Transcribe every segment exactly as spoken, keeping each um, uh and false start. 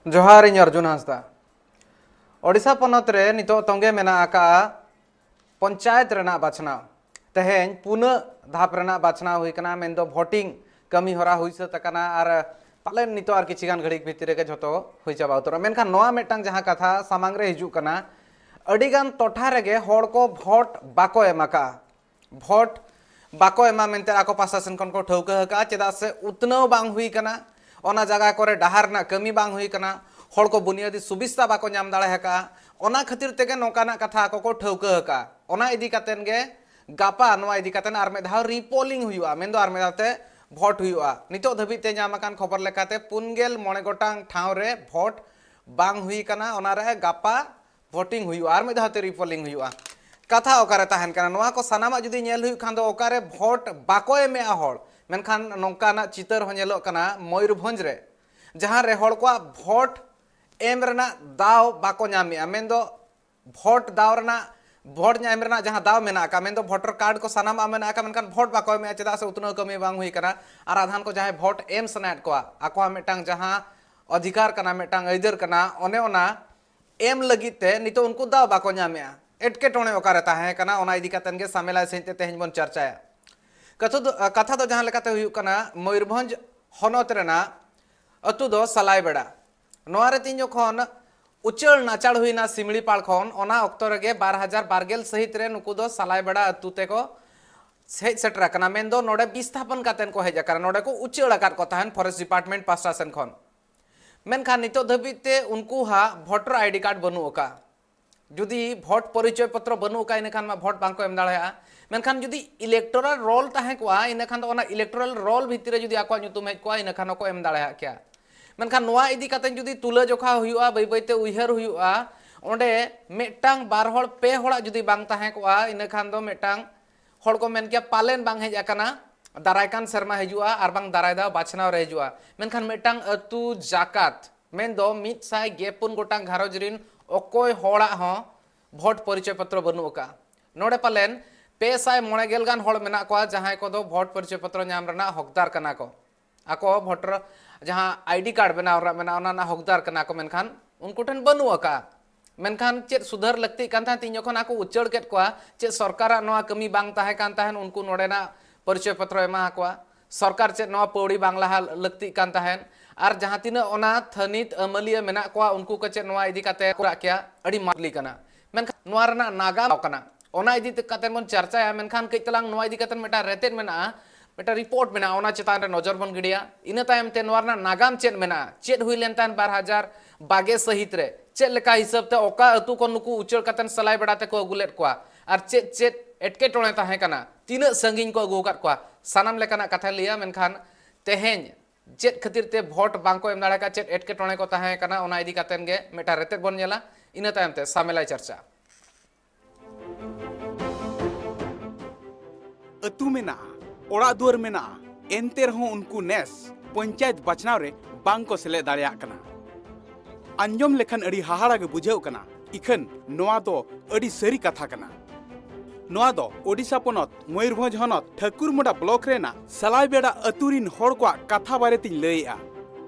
ᱡᱚᱦᱟᱨ, ᱤᱧ ᱚᱨᱡᱩᱱ ᱦᱟᱸᱥᱫᱟ᱾ ᱳᱰᱤᱥᱟ ᱯᱚᱱᱚᱛ ᱨᱮ ᱱᱤᱛᱚᱜ ᱛᱚᱸᱜᱮ ᱢᱮᱱᱟᱜ ᱟᱠᱟᱫᱼᱟ ᱯᱚᱧᱪᱟᱭᱮᱛ ᱨᱮᱱᱟᱜ ᱵᱟᱪᱷᱱᱟᱣ᱾ ᱛᱮᱦᱮᱧ ᱯᱩᱱᱟᱹᱜ ᱫᱷᱟᱯ ᱨᱮᱱᱟᱜ ᱵᱟᱪᱷᱱᱟᱣ ᱦᱩᱭ ᱠᱟᱱᱟ, ᱢᱮᱱᱫᱚ ᱵᱷᱳᱴᱤᱝ ᱠᱟᱹᱢᱤ ᱦᱚᱨᱟ ᱦᱩᱭ ᱥᱟᱹᱛ ᱟᱠᱟᱱᱟ ᱟᱨ ᱯᱟᱞᱮᱱ ᱱᱤᱛᱚᱜ ᱟᱨ ᱠᱤᱪᱷᱤ ᱜᱟᱱ ᱜᱷᱟᱹᱲᱤᱡ ᱵᱷᱤᱛᱤᱨ ᱨᱮᱜᱮ ᱡᱷᱚᱛᱚ ᱦᱩᱭ ᱪᱟᱵᱟ ᱩᱛᱟᱹᱨᱚᱜᱼᱟ᱾ ᱢᱮᱱᱠᱷᱟᱱ ᱱᱚᱣᱟ ᱢᱤᱫᱴᱟᱝ ᱡᱟᱦᱟᱸ ᱠᱟᱛᱷᱟ ᱥᱟᱢᱟᱝ ᱨᱮ ᱦᱤᱡᱩᱜ ᱠᱟᱱᱟ, ᱟᱹᱰᱤ ᱜᱟᱱ ᱴᱚᱴᱷᱟ ᱨᱮᱜᱮ ᱦᱚᱲ ᱠᱚ ᱵᱷᱳᱴ ᱵᱟᱠᱚ ᱮᱢ ᱟᱠᱟᱫᱼᱟ᱾ ᱵᱷᱳᱴ ᱵᱟᱠᱚ ᱮᱢᱟ ᱢᱮᱱᱛᱮ ᱟᱠᱚ ᱯᱟᱦᱴᱟ ᱥᱮᱱ ᱠᱷᱚᱱ ᱠᱚ ᱴᱷᱟᱹᱣᱠᱟᱹ ᱟᱠᱟᱫᱼᱟ, ᱪᱮᱫᱟᱜ ᱥᱮ ᱩᱛᱱᱟᱹᱣ ᱵᱟᱝ ᱦᱩᱭ ᱠᱟᱱᱟ, ᱚᱱᱟ ᱡᱟᱭᱜᱟ ᱠᱚᱨᱮ ᱰᱟᱦᱟᱨ ᱨᱮᱱᱟᱜ ᱠᱟᱹᱢᱤ ᱵᱟᱝ ᱦᱩᱭ ᱠᱟᱱᱟ, ᱦᱚᱲ ᱠᱚ ᱵᱩᱱᱤᱭᱟᱹᱫᱤ ᱥᱩᱵᱤᱥᱛᱟ ᱵᱟᱠᱚ ᱧᱟᱢ ᱫᱟᱲᱮ ᱟᱠᱟᱫᱼᱟ᱾ ᱚᱱᱟ ᱠᱷᱟᱹᱛᱤᱨ ᱛᱮᱜᱮ ᱱᱚᱝᱠᱟᱱᱟᱜ ᱠᱟᱛᱷᱟ ᱟᱠᱚ ᱠᱚ ᱴᱷᱟᱹᱣᱠᱟᱹ ᱟᱠᱟᱫᱼᱟ᱾ ᱚᱱᱟ ᱤᱫᱤ ᱠᱟᱛᱮᱱ ᱜᱮ ᱜᱟᱯᱟ ᱱᱚᱣᱟ ᱤᱫᱤ ᱠᱟᱛᱮᱱ ᱟᱨ ᱢᱤᱫ ᱫᱷᱟᱣ ᱨᱤᱯᱳᱞᱤᱝ ᱦᱩᱭᱩᱜᱼᱟ, ᱢᱮᱱᱫᱚ ᱟᱨ ᱢᱤᱫ ᱫᱷᱟᱣ ᱛᱮ ᱵᱷᱳᱴ ᱦᱩᱭᱩᱜᱼᱟ᱾ ᱱᱤᱛᱚᱜ ᱫᱷᱟᱹᱵᱤᱡ ᱛᱮ ᱧᱟᱢ ᱟᱠᱟᱱ ᱠᱷᱚᱵᱚᱨ ᱞᱮᱠᱟᱛᱮ ᱯᱩᱱ ᱜᱮᱞ ᱢᱚᱬᱮ ᱜᱚᱴᱟᱝ ᱴᱷᱟᱶ ᱨᱮ ᱵᱷᱳᱴ ᱵᱟᱝ ᱦᱩᱭ ᱠᱟᱱᱟ, ᱚᱱᱟᱨᱮ ᱜᱟᱯᱟ ᱵᱷᱳᱴᱤᱝ ᱦᱩᱭᱩᱜᱼᱟ, ᱟᱨ ᱢᱤᱫ ᱫᱷᱟᱣ ᱛᱮ ᱨᱤᱯᱳᱞᱤᱝ ᱦᱩᱭᱩᱜᱼᱟ᱾ ᱠᱟᱛᱷᱟ ᱚᱠᱟᱨᱮ ᱛᱟᱦᱮᱱ ᱠᱟᱱᱟ? ᱱᱚᱣᱟ ᱠᱚ ᱥᱟᱱᱟᱢᱟᱜ ᱡᱩᱫᱤ ᱧᱮᱞ ᱦᱩᱭᱩᱜ ᱠᱷᱟᱱ ᱫᱚ ᱚᱠᱟᱨᱮ ᱵᱷᱳᱴ ᱵᱟᱠᱚ ᱮᱢᱮᱜᱼᱟ ᱦᱚᱲ, ᱢᱮᱱᱠᱷᱟᱱ ᱱᱚᱝᱠᱟᱱᱟᱜ ᱪᱤᱛᱟᱹᱨ ᱦᱚᱸ ᱧᱮᱞᱚᱜ ᱠᱟᱱᱟ ᱢᱚᱭᱩᱨᱵᱷᱚᱸᱡᱽ ᱨᱮ, ᱡᱟᱦᱟᱸ ᱨᱮ ᱦᱚᱲ ᱠᱚᱣᱟᱜ ᱵᱷᱳᱴ ᱮᱢ ᱨᱮᱱᱟᱜ ᱫᱟᱣ ᱵᱟᱠᱚ ᱧᱟᱢᱮᱜᱼᱟ, ᱢᱮᱱᱫᱚ ᱵᱷᱳᱴ ᱫᱟᱣ ᱨᱮᱱᱟᱜ, ᱵᱷᱳᱴ ᱧᱟᱢ ᱨᱮᱱᱟᱜ ᱡᱟᱦᱟᱸ ᱫᱟᱣ ᱢᱮᱱᱟᱜ ᱟᱠᱟᱫ, ᱢᱮᱱᱫᱚ ᱵᱷᱳᱴᱟᱨ ᱠᱟᱨᱰ ᱠᱚ ᱥᱟᱱᱟᱢᱟᱜ ᱢᱮᱱᱟᱜ ᱟᱠᱟᱫ, ᱢᱮᱱᱠᱷᱟᱱ ᱵᱷᱳᱴ ᱵᱟᱠᱚ ᱮᱢᱮᱜᱼᱟ, ᱪᱮᱫᱟᱜ ᱥᱮ ᱩᱛᱱᱟᱹᱣ ᱠᱟᱹᱢᱤ ᱵᱟᱝ ᱦᱩᱭ ᱠᱟᱱᱟ᱾ ᱟᱨ ᱟᱫᱷᱟᱱ ᱠᱚ ᱡᱟᱦᱟᱸᱭ ᱵᱷᱳᱴ ᱮᱢ ᱥᱟᱱᱟᱭᱮᱫ ᱠᱚᱣᱟ, ᱟᱠᱚᱣᱟᱜ ᱢᱤᱫᱴᱟᱝ ᱡᱟᱦᱟᱸ ᱚᱫᱷᱤᱠᱟᱨ ᱠᱟᱱᱟ, ᱢᱤᱫᱴᱟᱝ ᱟᱹᱭᱫᱟᱹᱨ ᱠᱟᱱᱟ, ᱚᱱᱮ ᱚᱱᱟ ᱮᱢ ᱞᱟᱹᱜᱤᱫ ᱛᱮ ᱱᱤᱛᱚᱜ ᱩᱱᱠᱩ ᱫᱟᱣ ᱵᱟᱠᱚ ᱧᱟᱢᱮᱜᱼᱟ᱾ ᱮᱴᱠᱮᱴᱚᱬᱮ ᱚᱠᱟᱨᱮ ᱛᱟᱦᱮᱸ ᱠᱟᱱᱟ, ᱚᱱᱟ ᱤᱫᱤ ᱠᱟᱛᱮᱱ ᱜᱮ ᱥᱟᱢᱮᱞᱟᱭ ᱥᱟᱺᱦᱤᱡ ᱛᱮ ᱛᱮᱦᱮᱧ ᱵᱚᱱ ᱪᱟᱨᱪᱟᱭᱟ᱾ ᱠᱟᱛᱷᱟ ᱫᱚ, ᱠᱟᱛᱷᱟ ᱫᱚ ᱡᱟᱦᱟᱸ ᱞᱮᱠᱟᱛᱮ ᱦᱩᱭᱩᱜ ᱠᱟᱱᱟ, ᱢᱚᱭᱩᱨᱵᱷᱚᱸᱡᱽ ᱦᱚᱱᱚᱛ ᱨᱮᱱᱟᱜ ᱟᱹᱛᱩ ᱫᱚ ᱥᱟᱞᱟᱭᱵᱮᱲᱟ᱾ ᱱᱚᱣᱟ ᱨᱮ ᱛᱤᱧ ᱡᱚᱠᱷᱚᱱ ᱩᱪᱟᱹᱲ ᱱᱟᱪᱟᱲ ᱦᱩᱭᱱᱟ ᱥᱤᱢᱲᱤᱯᱟᱲ ᱠᱷᱚᱱ, ᱚᱱᱟ ᱚᱠᱛᱚ ᱨᱮᱜᱮ ᱵᱟᱨ ᱦᱟᱡᱟᱨ ᱵᱟᱨ ᱜᱮᱞ ᱥᱟᱹᱦᱤᱛ ᱨᱮ ᱱᱩᱠᱩ ᱫᱚ ᱥᱟᱞᱟᱭᱵᱮᱲᱟ ᱟᱹᱛᱩ ᱛᱮᱠᱚ ᱦᱮᱡ ᱥᱮᱴᱮᱨ ᱟᱠᱟᱱᱟ, ᱢᱮᱱᱫᱚ ᱱᱚᱰᱮ ᱵᱤᱥᱛᱷᱟᱯᱚᱱ ᱠᱟᱛᱮᱱ ᱠᱚ ᱦᱮᱡ ᱟᱠᱟᱱᱟ᱾ ᱱᱚᱰᱮ ᱠᱚ ᱩᱪᱟᱹᱲ ᱟᱠᱟᱫ ᱠᱚ ᱛᱟᱦᱮᱱ ᱯᱷᱚᱨᱮᱥᱴ ᱰᱤᱯᱟᱨᱴᱢᱮᱱᱴ ᱯᱟᱦᱴᱟ ᱥᱮᱱ ᱠᱷᱚᱱ᱾ ᱢᱮᱱᱠᱷᱟᱱ ᱱᱤᱛᱚᱜ ᱫᱷᱟᱹᱵᱤᱡ ᱛᱮ ᱩᱱᱠᱩᱣᱟᱜ ᱵᱷᱳᱴᱟᱨ ᱟᱭᱰᱤ ᱠᱟᱨᱰ ᱵᱟᱹᱱᱩᱜ ᱟᱠᱟᱫᱼᱟ᱾ ᱡᱩᱫᱤ ᱵᱷᱳᱴ ᱯᱚᱨᱤᱪᱚᱭ ᱯᱚᱛᱨᱚ ᱵᱟᱹᱱᱩᱜ ᱟᱠᱟᱫᱼᱟ, ᱤᱱᱟᱹᱠᱷᱟᱱ ᱢᱟ ᱵᱷᱳᱴ ᱵᱟᱝᱠᱚ ᱮᱢ ᱫᱟᱲᱮᱭᱟᱜᱼᱟ᱾ ᱢᱮᱱᱠᱷᱟᱱ ᱡᱩᱫᱤ ᱤᱞᱮᱠᱴᱳᱨᱟᱞ ᱨᱳᱞ ᱛᱟᱦᱮᱸ ᱠᱚᱜᱼᱟ, ᱤᱱᱟᱹᱠᱷᱟᱱ ᱫᱚ ᱚᱱᱟ ᱤᱞᱮᱠᱴᱳᱨᱟᱞ ᱨᱳᱞ ᱵᱷᱤᱛᱤᱨ ᱨᱮ ᱡᱩᱫᱤ ᱟᱠᱚᱣᱟᱜ ᱧᱩᱛᱩᱢ ᱦᱮᱡ ᱠᱚᱜᱼᱟ, ᱤᱱᱟᱹᱠᱷᱟᱱ ᱦᱚᱸᱠᱚ ᱮᱢ ᱫᱟᱲᱮᱭᱟᱜ ᱠᱮᱭᱟ᱾ ᱢᱮᱱᱠᱷᱟᱱ ᱱᱚᱣᱟ ᱤᱫᱤ ᱠᱟᱛᱮ ᱡᱩᱫᱤ ᱛᱩᱞᱟᱹᱡᱚᱠᱷᱟ ᱦᱩᱭᱩᱜᱼᱟ, ᱵᱟᱹᱭ ᱵᱟᱹᱭᱛᱮ ᱩᱭᱦᱟᱹᱨ ᱦᱩᱭᱩᱜᱼᱟ, ᱚᱸᱰᱮ ᱢᱤᱫᱴᱟᱝ ᱵᱟᱨ ᱦᱚᱲ ᱯᱮ ᱦᱚᱲᱟᱜ ᱡᱩᱫᱤ ᱵᱟᱝ ᱛᱟᱦᱮᱸ ᱠᱚᱜᱼᱟ, ᱤᱱᱟᱹᱠᱷᱟᱱ ᱫᱚ ᱢᱤᱫᱴᱟᱝ ᱦᱚᱲ ᱠᱚ ᱢᱮᱱ ᱠᱮᱭᱟ ᱯᱟᱞᱮᱱ ᱵᱟᱝ ᱦᱮᱡ ᱟᱠᱟᱱᱟ, ᱫᱟᱨᱟᱭ ᱠᱟᱱ ᱥᱮᱨᱢᱟ ᱦᱤᱡᱩᱜᱼᱟ ᱟᱨ ᱵᱟᱝ ᱫᱟᱨᱟᱭ ᱫᱷᱟᱣ ᱵᱟᱪᱷᱱᱟᱣ ᱨᱮ ᱦᱤᱡᱩᱜᱼᱟ᱾ ᱢᱮᱱᱠᱷᱟᱱ ᱢᱤᱫᱴᱟᱝ ᱟᱹᱛᱩ ᱡᱟᱠᱟᱛ, ᱢᱮᱱᱫᱚ ᱢᱤᱫ ᱥᱟᱭ ᱜᱮᱞ ᱯᱩᱱ ᱜᱚᱴᱟᱝ ᱜᱷᱟᱨᱚᱸᱡᱽ ᱨᱤᱱ ᱚᱠᱚᱭ ᱦᱚᱲᱟᱜ ᱦᱚᱸ ᱵᱷᱳᱴ ᱯᱚᱨᱤᱪᱚᱭ ᱯᱚᱛᱨᱚ ᱵᱟᱹᱱᱩᱜ ᱟᱠᱟᱫᱼᱟ᱾ ᱱᱚᱰᱮ ᱯᱟᱞᱮᱱ ᱯᱮ ᱥᱟᱭ ᱢᱚᱬᱮ ᱜᱮᱞ ᱜᱟᱱ ᱦᱚᱲ ᱢᱮᱱᱟᱜ ᱠᱚᱣᱟ, ᱡᱟᱦᱟᱸᱭ ᱠᱚᱫᱚ ᱵᱷᱳᱴ ᱯᱚᱨᱤᱪᱚᱭ ᱯᱚᱛᱨᱚ ᱧᱟᱢ ᱨᱮᱱᱟᱜ ᱦᱚᱠᱫᱟᱨ ᱠᱟᱱᱟ ᱠᱚ᱾ ᱟᱠᱚ ᱵᱷᱳᱴᱟᱨ ᱡᱟᱦᱟᱸ ᱟᱭᱰᱤ ᱠᱟᱨᱰ ᱵᱮᱱᱟᱣ ᱨᱮᱱᱟᱜ ᱢᱮᱱᱟᱜᱼᱟ, ᱚᱱᱟ ᱨᱮᱱᱟᱜ ᱦᱚᱠᱫᱟᱨ ᱠᱟᱱᱟ ᱠᱚ, ᱢᱮᱱᱠᱷᱟᱱ ᱩᱱᱠᱩ ᱴᱷᱮᱱ ᱵᱟᱹᱱᱩᱜ ᱟᱠᱟᱫᱼᱟ᱾ ᱢᱮᱱᱠᱷᱟᱱ ᱪᱮᱫ ᱥᱩᱫᱷᱟᱹᱨ ᱞᱟᱹᱠᱛᱤᱜ ᱠᱟᱱ ᱛᱟᱦᱮᱸᱫ? ᱛᱤᱧ ᱡᱚᱠᱷᱚᱱ ᱟᱠᱚ ᱩᱪᱟᱹᱲ ᱠᱮᱫ ᱠᱚᱣᱟ, ᱪᱮᱫ ᱥᱚᱨᱠᱟᱨᱟᱜ ᱱᱚᱣᱟ ᱠᱟᱹᱢᱤ ᱵᱟᱝ ᱛᱟᱦᱮᱸ ᱠᱟᱱ ᱛᱟᱦᱮᱸᱫ ᱩᱱᱠᱩ ᱱᱚᱰᱮᱱᱟᱜ ᱯᱚᱨᱤᱪᱚᱭ ᱯᱚᱛᱨᱚ ᱮᱢᱟ ᱟᱠᱚᱣᱟ? ᱥᱚᱨᱠᱟᱨ ᱪᱮᱫ ᱱᱚᱣᱟ ᱯᱟᱹᱣᱲᱤ ᱵᱟᱝ ᱞᱟᱦᱟ ᱞᱟᱹᱠᱛᱤᱜ ᱠᱟᱱ ᱛᱟᱦᱮᱸᱫ? ᱟᱨ ᱡᱟᱦᱟᱸ ᱛᱤᱱᱟᱹᱜ ᱚᱱᱟ ᱛᱷᱟᱹᱱᱤᱛ ᱟᱹᱢᱟᱹᱞᱤᱭᱟᱹ ᱢᱮᱱᱟᱜ ᱠᱚᱣᱟ, ᱩᱱᱠᱩ ᱠᱚ ᱪᱮᱫ ᱱᱚᱣᱟ ᱤᱫᱤ ᱠᱟᱛᱮ ᱠᱚᱨᱟᱜ ᱠᱮᱭᱟ? ᱟᱹᱰᱤ ᱢᱟᱨᱞᱤ ᱠᱟᱱᱟ᱾ ᱢᱮᱱᱠᱷᱟᱱ ᱱᱚᱣᱟ ᱨᱮᱱᱟᱜ ᱱᱟᱜᱟᱢ ᱠᱟᱱᱟ, ᱚᱱᱟ ᱤᱫᱤ ᱠᱟᱛᱮ ᱵᱚᱱ ᱪᱟᱨᱪᱟᱭᱟ᱾ ᱢᱮᱱᱠᱷᱟᱱ ᱠᱟᱹᱡ ᱛᱟᱞᱟᱝ ᱱᱚᱣᱟ ᱤᱫᱤ ᱠᱟᱛᱮ ᱢᱤᱫᱴᱟᱝ ᱨᱮᱛᱮᱫ ᱢᱮᱱᱟᱜᱼᱟ, ᱢᱤᱫᱴᱟᱝ ᱨᱤᱯᱳᱨᱴ ᱢᱮᱱᱟᱜᱼᱟ, ᱚᱱᱟ ᱪᱮᱛᱟᱱ ᱨᱮ ᱱᱚᱡᱚᱨ ᱵᱚᱱ ᱜᱤᱰᱤᱭᱟ᱾ ᱤᱱᱟᱹ ᱛᱟᱭᱚᱢ ᱛᱮ ᱱᱚᱣᱟ ᱨᱮᱱᱟᱜ ᱱᱟᱜᱟᱢ ᱪᱮᱫ ᱢᱮᱱᱟᱜᱼᱟ, ᱪᱮᱫ ᱦᱩᱭ ᱞᱮᱱ ᱛᱟᱦᱮᱸᱫ ᱵᱟᱨ ᱦᱟᱡᱟᱨ ᱵᱟᱜᱮ ᱥᱟᱹᱦᱤᱛ ᱨᱮ, ᱪᱮᱫ ᱞᱮᱠᱟ ᱦᱤᱥᱟᱹᱵ ᱛᱮ ᱚᱠᱟ ᱟᱹᱛᱩ ᱠᱷᱚᱱ ᱱᱩᱠᱩ ᱩᱪᱟᱹᱲ ᱠᱟᱛᱮ ᱥᱟᱞᱟᱭ ᱵᱮᱲᱟ ᱛᱮᱠᱚ ᱟᱹᱜᱩ ᱞᱮᱫ ᱠᱚᱣᱟ, ᱟᱨ ᱪᱮᱫ ᱪᱮᱫ ᱮᱴᱠᱮᱴᱚᱬᱮ ᱛᱟᱦᱮᱸ ᱠᱟᱱᱟ, ᱛᱤᱱᱟᱹᱜ ᱥᱟᱺᱜᱤᱧ ᱠᱚ ᱟᱹᱜᱩ ᱟᱠᱟᱫ ᱠᱚᱣᱟ, ᱥᱟᱱᱟᱢ ᱞᱮᱠᱟᱱᱟᱜ ᱠᱟᱛᱷᱟᱭ ᱞᱟᱹᱭᱟ᱾ ᱢᱮᱱᱠᱷᱟᱱ ᱛᱮᱦᱮᱧ ᱪᱮᱫ ᱠᱷᱟᱹᱛᱤᱨ ᱛᱮ ᱵᱷᱳᱴ ᱵᱟᱝ ᱠᱚ ᱮᱢ ᱫᱟᱲᱮ ᱟᱠᱟᱫ, ᱪᱮᱫ ᱮᱴᱠᱮᱴᱚᱬᱮ ᱠᱚ ᱛᱟᱦᱮᱸ ᱠᱟᱱᱟ, ᱚᱱᱟ ᱤᱫᱤ ᱠᱟᱛᱮ ᱜᱮ ᱢᱤᱫᱴᱟᱝ ᱨᱮᱛᱮᱫ ᱵᱚᱱ ᱧᱮᱞᱟ᱾ ᱤᱱᱟᱹ ᱛᱟᱭᱚᱢ ᱛᱮ ᱥᱟᱢᱮᱞᱟᱭ ᱪᱟᱨᱪᱟ᱾ ᱟᱹᱛᱩ ᱢᱮᱱᱟᱜᱼᱟ, ᱚᱲᱟᱜ ᱫᱩᱣᱟᱹᱨ ᱢᱮᱱᱟᱜᱼᱟ, ᱮᱱᱛᱮ ᱨᱮᱦᱚᱸ ᱩᱱᱠᱩ ᱱᱮᱥ ᱯᱚᱧᱪᱟᱭᱮᱛ ᱵᱟᱪᱷᱱᱟᱣ ᱨᱮ ᱵᱟᱝ ᱠᱚ ᱥᱮᱞᱮᱫ ᱫᱟᱲᱮᱭᱟᱜ ᱠᱟᱱᱟ᱾ ᱟᱸᱡᱚᱢ ᱞᱮᱠᱷᱟᱱ ᱟᱹᱰᱤ ᱦᱟᱦᱟᱲᱟ ᱜᱮ ᱵᱩᱡᱷᱟᱹᱜ ᱠᱟᱱᱟ, ᱤᱠᱷᱟᱹᱱ ᱱᱚᱣᱟ ᱫᱚ ᱟᱹᱰᱤ ᱥᱟᱹᱨᱤ ᱠᱟᱛᱷᱟ ᱠᱟᱱᱟ᱾ ᱱᱚᱣᱟ ᱫᱚ ᱳᱰᱤᱥᱟ ᱯᱚᱱᱚᱛ ᱢᱚᱭᱩᱨᱵᱷᱚᱸᱡᱽ ᱦᱚᱱᱚᱛ ᱴᱷᱟᱹᱠᱩᱨᱢᱩᱰᱟ ᱵᱞᱚᱠ ᱨᱮᱱᱟᱜ ᱥᱟᱞᱟᱭᱵᱮᱲᱟ ᱟᱹᱛᱩ ᱨᱤᱱ ᱦᱚᱲ ᱠᱚᱣᱟᱜ ᱠᱟᱛᱷᱟ ᱵᱟᱨᱮ ᱛᱤᱧ ᱞᱟᱹᱭᱮᱜᱼᱟ᱾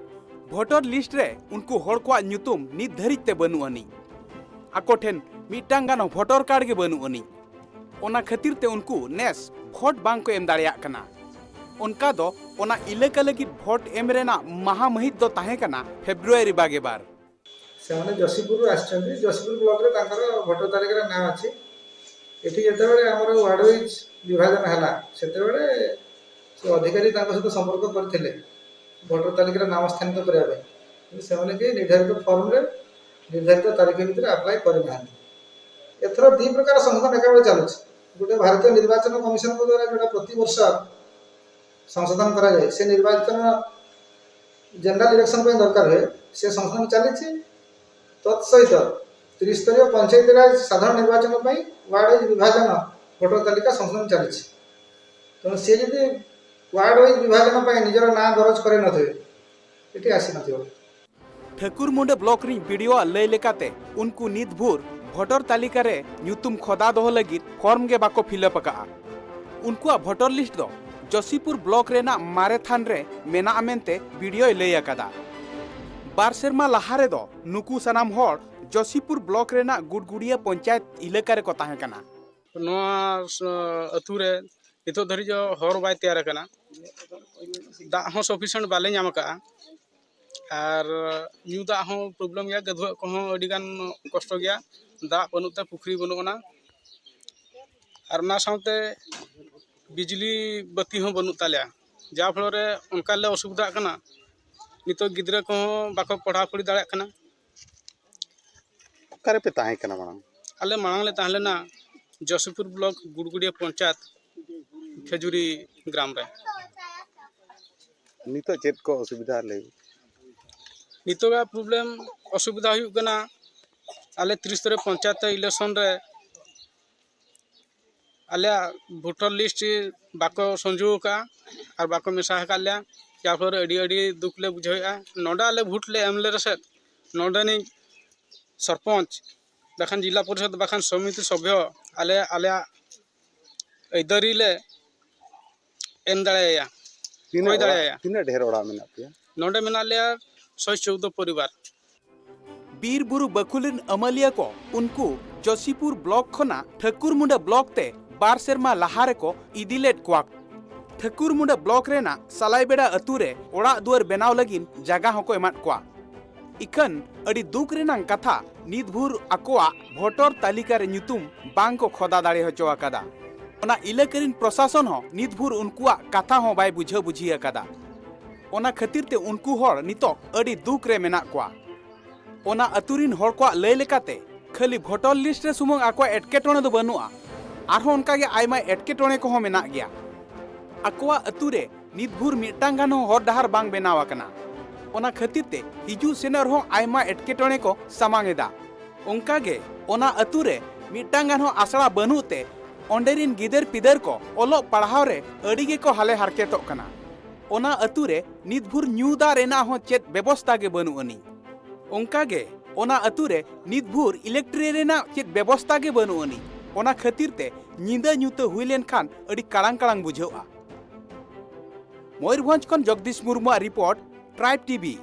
ᱵᱷᱳᱴᱟᱨ ᱞᱤᱥᱴ ᱨᱮ ᱩᱱᱠᱩ ᱦᱚᱲ ᱠᱚᱣᱟᱜ ᱧᱩᱛᱩᱢ ᱱᱤᱛ ᱫᱷᱟᱹᱨᱤᱡ ᱛᱮ ᱵᱟᱹᱱᱩᱜ ᱟᱹᱱᱤᱡ᱾ ᱟᱠᱚ ᱴᱷᱮᱱ ᱢᱤᱫᱴᱟᱝ ᱜᱟᱱ ᱦᱚᱸ ᱵᱷᱳᱴᱟᱨ ᱠᱟᱨᱰ ᱜᱮ ᱵᱟᱹᱱᱩᱜ ᱟᱹᱱᱤᱡ᱾ ᱚᱱᱟ ᱠᱷᱟᱹᱛᱤᱨ ᱛᱮ ᱩᱱᱠᱩ ᱱᱮᱥ ᱵᱷᱳᱴ ᱵᱟᱝ ᱠᱚ ᱮᱢ ᱫᱟᱲᱮᱭᱟᱜ ᱠᱟᱱᱟ᱾ ᱚᱱᱠᱟ ᱫᱚ ᱚᱱᱟ ᱮᱞᱟᱠᱟ ᱞᱟᱹᱜᱤᱫ ᱵᱷᱳᱴ ᱮᱢ ᱨᱮᱱᱟᱜ ᱢᱟᱦᱟ ᱢᱟᱹᱦᱤᱛ ᱫᱚ ᱛᱟᱦᱮᱸ ᱠᱟᱱᱟ ᱯᱷᱮᱵᱽᱨᱩᱣᱟᱨᱤ ᱵᱟᱜᱮ ᱵᱟᱨ᱾ ସେମାନେ ଯଶୀପୁରରୁ ଆସିଛନ୍ତି। ଯଶୀପୁର ବ୍ଲକରେ ତାଙ୍କର ଭୋଟର ତାଲିକାରେ ନାଁ ଅଛି। ଏଠି ଯେତେବେଳେ ଆମର ୱାର୍ଡ ୱାଇଜ୍ ବିଭାଜନ ହେଲା, ସେତେବେଳେ ସେ ଅଧିକାରୀ ତାଙ୍କ ସହିତ ସମ୍ପର୍କ କରିଥିଲେ ଭୋଟର ତାଲିକାରେ ନାମ ସ୍ଥାନିତ କରିବା ପାଇଁ, କିନ୍ତୁ ସେମାନେ କେହି ନିର୍ଦ୍ଧାରିତ ଫର୍ମରେ ନିର୍ଦ୍ଧାରିତ ତାରିଖ ଭିତରେ ଆପ୍ଲାଏ କରିନାହାନ୍ତି। ଏଥର ଦି ପ୍ରକାର ସଂଶୋଧନ ଏକାବେଳେ ଚାଲୁଛି। ଗୋଟେ ଭାରତୀୟ ନିର୍ବାଚନ କମିଶନଙ୍କ ଦ୍ୱାରା ଯୋଉଟା ପ୍ରତିବର୍ଷ ସଂଶୋଧନ କରାଯାଏ, ସେ ନିର୍ବାଚନ ଜେନେରାଲ ଇଲେକ୍ସନ ପାଇଁ ଦରକାର ହୁଏ, ସେ ସଂଶୋଧନ ଚାଲିଛି। ତତ୍ ସହିତ ତ୍ରିସ୍ତରୀୟ ପଞ୍ଚାୟତିରାଜ ସାଧାରଣ ନିର୍ବାଚନ ପାଇଁ ୱାର୍ଡ ୱାଇଜ୍ ବିଭାଜନ ଭୋଟର ତାଲିକା ସଂଶୋଧନ ଚାଲିଛି। ତେଣୁ ସିଏ ଯଦି ୱାର୍ଡ ୱାଇଜ୍ ବିଭାଜନ ପାଇଁ ନିଜର ନାଁ ଦରଜ କରିନଥିବେ, ଏଠି ଆସିନଥିବ। ᱴᱷᱟᱹᱠᱩᱨᱢᱩᱸᱰᱟᱹ ᱵᱞᱚᱠ ᱨᱤᱱ ᱵᱤᱰᱤᱳᱣᱟᱜ ᱞᱟᱹᱭ ᱞᱮᱠᱟᱛᱮ, ᱩᱱᱠᱩ ᱱᱤᱛ ᱵᱷᱳᱨ ᱵᱷᱳᱴᱚᱨ ᱛᱟᱹᱞᱤᱠᱟ ᱨᱮ ᱧᱩᱛᱩᱢ ᱠᱷᱚᱫᱟ ᱫᱚᱦᱚ ᱞᱟᱹᱜᱤᱫ ᱯᱷᱚᱨᱢ ᱜᱮ ᱵᱟᱠᱚ ᱯᱷᱤᱞᱟᱯ ᱟᱠᱟᱫᱼᱟ᱾ ᱩᱱᱠᱩᱣᱟᱜ ᱵᱷᱳᱴᱚᱨ ᱞᱤᱥᱴ ᱫᱚ ᱡᱚᱥᱤᱯᱩᱨ ᱵᱞᱚᱠ ᱨᱮᱱᱟᱜ ᱢᱟᱨᱮ ᱛᱷᱟᱱ ᱨᱮ ᱢᱮᱱᱟᱜᱼᱟ ᱢᱮᱱᱛᱮ ᱵᱤᱰᱤᱳᱭ ᱞᱟᱹᱭ ᱟᱠᱟᱫᱟ᱾ ᱵᱟᱨ ᱥᱮᱨᱢᱟ ᱞᱟᱦᱟ ᱨᱮᱫᱚ ᱱᱩᱠᱩ ᱥᱟᱱᱟᱢ ᱦᱚᱲ ᱡᱚᱥᱤᱯᱩᱨ ᱵᱞᱚᱠ ᱨᱮᱱᱟᱜ ᱜᱩᱰᱜᱩᱰᱤᱭᱟᱹ ᱯᱚᱧᱪᱟᱭᱮᱛ ᱮᱞᱟᱠᱟ ᱨᱮᱠᱚ ᱛᱟᱦᱮᱸ ᱠᱟᱱᱟ᱾ ᱱᱚᱣᱟ ᱟᱹᱛᱩ ᱨᱮ ᱱᱤᱛᱚᱜ ᱫᱷᱟᱹᱨᱤᱡ ᱦᱚᱸ ᱦᱚᱨ ᱵᱟᱭ ᱛᱮᱭᱟᱨ ᱟᱠᱟᱱᱟ᱾ ᱫᱟᱜ ᱦᱚᱸ ᱥᱟᱯᱷᱤᱥᱤᱭᱮᱱᱴ ᱵᱟᱞᱮ ᱧᱟᱢ ᱟᱠᱟᱫᱼᱟ᱾ ᱟᱨ ᱧᱩ ᱫᱟᱜ ᱦᱚᱸ ᱯᱨᱚᱵᱞᱮᱢ ᱜᱮᱭᱟ᱾ ᱜᱟᱹᱫᱷᱩᱣᱟᱹᱜ ᱠᱚᱦᱚᱸ ᱟᱹᱰᱤ ᱜᱟᱱ ᱠᱚᱥᱴᱚ ᱜᱮᱭᱟ᱾ ᱫᱟᱜ ᱵᱟᱹᱱᱩᱜ ᱛᱮ ᱯᱩᱠᱷᱨᱤ ᱵᱟᱹᱱᱩᱜ ᱟᱱᱟ᱾ ᱟᱨ ᱚᱱᱟ ᱥᱟᱶᱛᱮ ᱵᱤᱡᱽᱞᱤ ᱵᱟᱹᱛᱤ ᱦᱚᱸ ᱵᱟᱹᱱᱩᱜ ᱛᱟᱞᱮᱭᱟ, ᱡᱟ ᱯᱷᱚᱞᱚ ᱨᱮ ᱚᱱᱠᱟ ᱞᱮ ᱚᱥᱩᱵᱤᱫᱷᱟᱜ ᱠᱟᱱᱟ᱾ ᱱᱤᱛᱚᱜ ᱜᱤᱫᱽᱨᱟᱹ ᱠᱚᱦᱚᱸ ᱵᱟᱠᱚ ᱯᱟᱲᱦᱟᱣ ᱯᱟᱲᱦᱟᱣ ᱫᱟᱲᱮᱭᱟᱜ ᱠᱟᱱᱟ᱾ ᱚᱠᱟ ᱨᱮᱯᱮ ᱛᱟᱦᱮᱸ ᱠᱟᱱᱟ ᱢᱟᱲᱟᱝ? ᱟᱞᱮ ᱢᱟᱲᱟᱝ ᱞᱮ ᱛᱟᱦᱮᱸ ᱞᱮᱱᱟ ᱡᱚᱥᱤᱯᱩᱨ ᱵᱞᱚᱠ ᱜᱩᱲᱜᱩᱲᱤᱭᱟᱹ ᱯᱚᱧᱪᱟᱭᱮᱛ ᱠᱷᱮᱡᱩᱨᱤ ᱜᱨᱟᱢ ᱨᱮ᱾ ᱱᱤᱛᱚᱜ ᱪᱮᱫ ᱠᱚ ᱚᱥᱩᱵᱤᱫᱷᱟ ᱞᱟᱹᱭ? ᱱᱤᱛᱚᱜᱟᱜ ᱯᱨᱚᱵᱞᱮᱢ, ᱚᱥᱩᱵᱤᱫᱷᱟ ᱦᱩᱭᱩᱜ ᱠᱟᱱᱟ, ᱟᱞᱮ ᱛᱤᱨᱤᱥ ᱛᱟᱹᱨᱤᱠᱷ ᱯᱚᱧᱪᱟᱭᱮᱛ ᱤᱞᱮᱠᱥᱚᱱ ᱨᱮ ᱟᱞᱮᱭᱟᱜ ᱵᱷᱳᱴᱟᱨ ᱞᱤᱥᱴ ᱵᱟᱠᱚ ᱥᱚᱝᱡᱳᱜᱽ ᱟᱠᱟᱫᱼᱟ ᱟᱨ ᱵᱟᱠᱚ ᱢᱮᱥᱟ ᱟᱠᱟᱫ ᱞᱮᱭᱟ, ᱡᱟᱨ ᱯᱷᱚᱞᱮ ᱟᱹᱰᱤ ᱟᱹᱰᱤ ᱫᱩᱠ ᱞᱮ ᱵᱩᱡᱷᱟᱹᱣᱮᱫᱼᱟ᱾ ᱱᱚᱰᱮ ᱟᱞᱮ ᱵᱷᱳᱴ ᱞᱮ ᱮᱢ ᱞᱮ ᱨᱮᱥᱮᱫ, ᱱᱚᱰᱮᱱᱤᱡ ᱥᱚᱨᱯᱚᱧᱪ ᱵᱟᱠᱷᱟᱱ ᱡᱤᱞᱟ ᱯᱚᱨᱤᱥᱚᱫ ᱵᱟᱠᱷᱟᱱ ᱥᱚᱢᱤᱛᱤ ᱥᱚᱵᱷᱭᱚ ᱟᱞᱮ ᱟᱞᱮᱭᱟᱜ ᱟᱹᱭᱫᱟᱹᱨᱤ ᱞᱮ ᱮᱢ ᱫᱟᱲᱮᱭᱟᱭᱟ, ᱛᱤᱱᱟᱹᱜ ᱠᱚᱭ ᱚᱲᱟᱜ, ᱫᱟᱲᱮᱭᱟᱭᱟ᱾ ᱛᱤᱱᱟᱹᱜ ᱰᱷᱮᱨ ᱚᱲᱟᱜ ᱢᱮᱱᱟᱜ ᱯᱮᱭᱟ? ᱱᱚᱰᱮ ᱢᱮᱱᱟᱜ ᱞᱮᱭᱟ ᱥᱚᱭ ᱪᱳᱣᱫᱚ ᱯᱚᱨᱤᱵᱟᱨ᱾ ᱵᱤᱨ ᱵᱩᱨᱩ ᱵᱟᱹᱠᱷᱩᱞᱤᱱ ᱟᱹᱢᱟᱹᱞᱤᱭᱟᱹ ᱠᱚ ᱩᱱᱠᱩ ᱡᱚᱥᱤᱯᱩᱨ ᱵᱞᱚᱠ ᱠᱷᱚᱱᱟᱜ ᱴᱷᱟᱹᱠᱩᱨᱢᱩᱸᱰᱟᱹ ᱵᱞᱚᱠ ᱛᱮ ᱵᱟᱨ ᱥᱮᱨᱢᱟ ᱞᱟᱦᱟ ᱨᱮᱠᱚ ᱤᱫᱤ ᱞᱮᱫ ᱠᱚᱣᱟ᱾ ᱴᱷᱟᱹᱠᱩᱨᱢᱩᱸᱰᱟᱹ ᱵᱞᱚᱠ ᱨᱮᱱᱟᱜ ᱥᱟᱞᱟᱭᱵᱮᱲᱟ ᱟᱹᱛᱩ ᱨᱮ ᱚᱲᱟᱜ ᱫᱩᱣᱟᱹᱨ ᱵᱮᱱᱟᱣ ᱞᱟᱹᱜᱤᱫ ᱡᱟᱜᱟ ᱦᱚᱸᱠᱚ ᱮᱢᱟᱫ ᱠᱚᱣᱟ᱾ ᱤᱠᱷᱟᱹᱱ ᱟᱹᱰᱤ ᱫᱩᱠ ᱨᱮᱱᱟᱜ ᱠᱟᱛᱷᱟ, ᱱᱤᱛ ᱵᱷᱳᱨ ᱟᱠᱚᱣᱟᱜ ᱵᱷᱳᱴᱚᱨ ᱛᱟᱹᱞᱤᱠᱟ ᱨᱮ ᱧᱩᱛᱩᱢ ᱵᱟᱝ ᱠᱚ ᱠᱷᱚᱫᱟ ᱫᱟᱲᱮ ᱦᱚᱪᱚ ᱟᱠᱟᱫᱟ᱾ ᱚᱱᱟ ᱮᱞᱟᱠᱟ ᱨᱤᱱ ᱯᱨᱚᱥᱟᱥᱚᱱ ᱦᱚᱸ ᱱᱤᱛ ᱵᱷᱳᱨ ᱩᱱᱠᱩᱣᱟᱜ ᱠᱟᱛᱷᱟ ᱦᱚᱸ ᱵᱟᱭ ᱵᱩᱡᱷᱟᱹᱣ ᱵᱩᱡᱷᱤ ᱟᱠᱟᱫᱟ᱾ ᱚᱱᱟ ᱠᱷᱟᱹᱛᱤᱨ ᱛᱮ ᱩᱱᱠᱩ ᱦᱚᱲ ᱱᱤᱛᱚᱜ ᱟᱹᱰᱤ ᱫᱩᱠ ᱨᱮ ᱢᱮᱱᱟᱜ ᱠᱚᱣᱟ᱾ ᱚᱱᱟ ᱟᱹᱛᱩ ᱨᱤᱱ ᱦᱚᱲ ᱠᱚᱣᱟᱜ ᱞᱟᱹᱭ ᱞᱮᱠᱟᱛᱮ, ᱠᱷᱟᱹᱞᱤ ᱵᱷᱳᱴᱚᱨ ᱞᱤᱥᱴ ᱨᱮ ᱥᱩᱢᱩᱝ ᱟᱠᱚᱣᱟᱜ ᱮᱴᱠᱮᱴᱚᱬᱮ ᱫᱚ ᱵᱟᱹᱱᱩᱜᱼᱟ, ᱟᱨᱦᱚᱸ ᱚᱱᱠᱟ ᱜᱮ ᱟᱭᱢᱟ ᱮᱴᱠᱮᱴᱚᱬᱮ ᱠᱚᱦᱚᱸ ᱢᱮᱱᱟᱜ ᱜᱮᱭᱟ᱾ ᱟᱠᱚᱣᱟᱜ ᱟᱹᱛᱩ ᱨᱮ ᱱᱤᱛ ᱵᱷᱳᱨ ᱢᱤᱫᱴᱟᱝ ᱜᱟᱱ ᱦᱚᱸ ᱦᱚᱨ ᱰᱟᱦᱟᱨ ᱵᱟᱝ ᱵᱮᱱᱟᱣ ᱟᱠᱟᱱᱟ᱾ ᱚᱱᱟ ᱠᱷᱟᱹᱛᱤᱨ ᱛᱮ ᱦᱤᱡᱩᱜ ᱥᱮᱱᱚᱜ ᱨᱮᱦᱚᱸ ᱟᱭᱢᱟ ᱮᱴᱠᱮᱴᱚᱬᱮ ᱠᱚ ᱥᱟᱢᱟᱝ ᱮᱫᱟ᱾ ᱚᱱᱠᱟ ᱜᱮ ᱚᱱᱟ ᱟᱹᱛᱩ ᱨᱮ ᱢᱤᱫᱴᱟᱝ ᱜᱟᱱ ᱦᱚᱸ ᱟᱥᱲᱟ ᱵᱟᱹᱱᱩᱜ ᱛᱮ ᱚᱸᱰᱮ ᱨᱤᱱ ᱜᱤᱫᱟᱹᱨ ᱯᱤᱫᱟᱹᱨ ᱠᱚ ᱚᱞᱚᱜ ᱯᱟᱲᱦᱟᱣ ᱨᱮ ᱟᱹᱰᱤ ᱜᱮᱠᱚ ᱦᱟᱞᱮ ᱦᱟᱨᱠᱮᱛᱚᱜ ᱠᱟᱱᱟ᱾ ᱚᱱᱟ ᱟᱹᱛᱩ ᱨᱮ ᱱᱤᱛ ᱵᱷᱳᱨ ᱧᱩ ᱫᱟᱜ ᱨᱮᱱᱟᱜ ᱦᱚᱸ ᱪᱮᱫ ᱵᱮᱵᱚᱥᱛᱟ ᱜᱮ ᱵᱟᱹᱱᱩᱜ ᱟᱹᱱᱤᱡ᱾ ᱚᱱᱠᱟ ᱜᱮ ᱚᱱᱟ ᱟᱹᱛᱩ ᱨᱮ ᱱᱤᱛ ᱵᱷᱳᱨ ᱤᱞᱮᱠᱴᱨᱤ ᱨᱮᱱᱟᱜ ᱪᱮᱫ ᱵᱮᱵᱚᱥᱛᱟ ᱜᱮ ᱵᱟᱹᱱᱩᱜ ᱟᱹᱱᱤᱡ᱾ ᱚᱱᱟ ᱠᱷᱟᱹᱛᱤᱨ ᱛᱮ ᱧᱤᱫᱟᱹ ᱧᱩᱛᱟᱹ ᱦᱩᱭ ᱞᱮᱱᱠᱷᱟᱱ ᱟᱹᱰᱤ ᱠᱟᱲᱟᱝ ᱠᱟᱲᱟᱝ ᱵᱩᱡᱷᱟᱹᱜᱼᱟ᱾ ᱢᱚᱭᱩᱨᱵᱷᱚᱸᱡᱽ ᱠᱷᱚᱱ ᱡᱚᱜᱽᱫᱤᱥ ᱢᱩᱨᱢᱩᱣᱟᱜ ᱨᱤᱯᱳᱨᱴ, ᱴᱨᱟᱭᱤᱵᱽ ᱴᱤᱵᱷᱤ᱾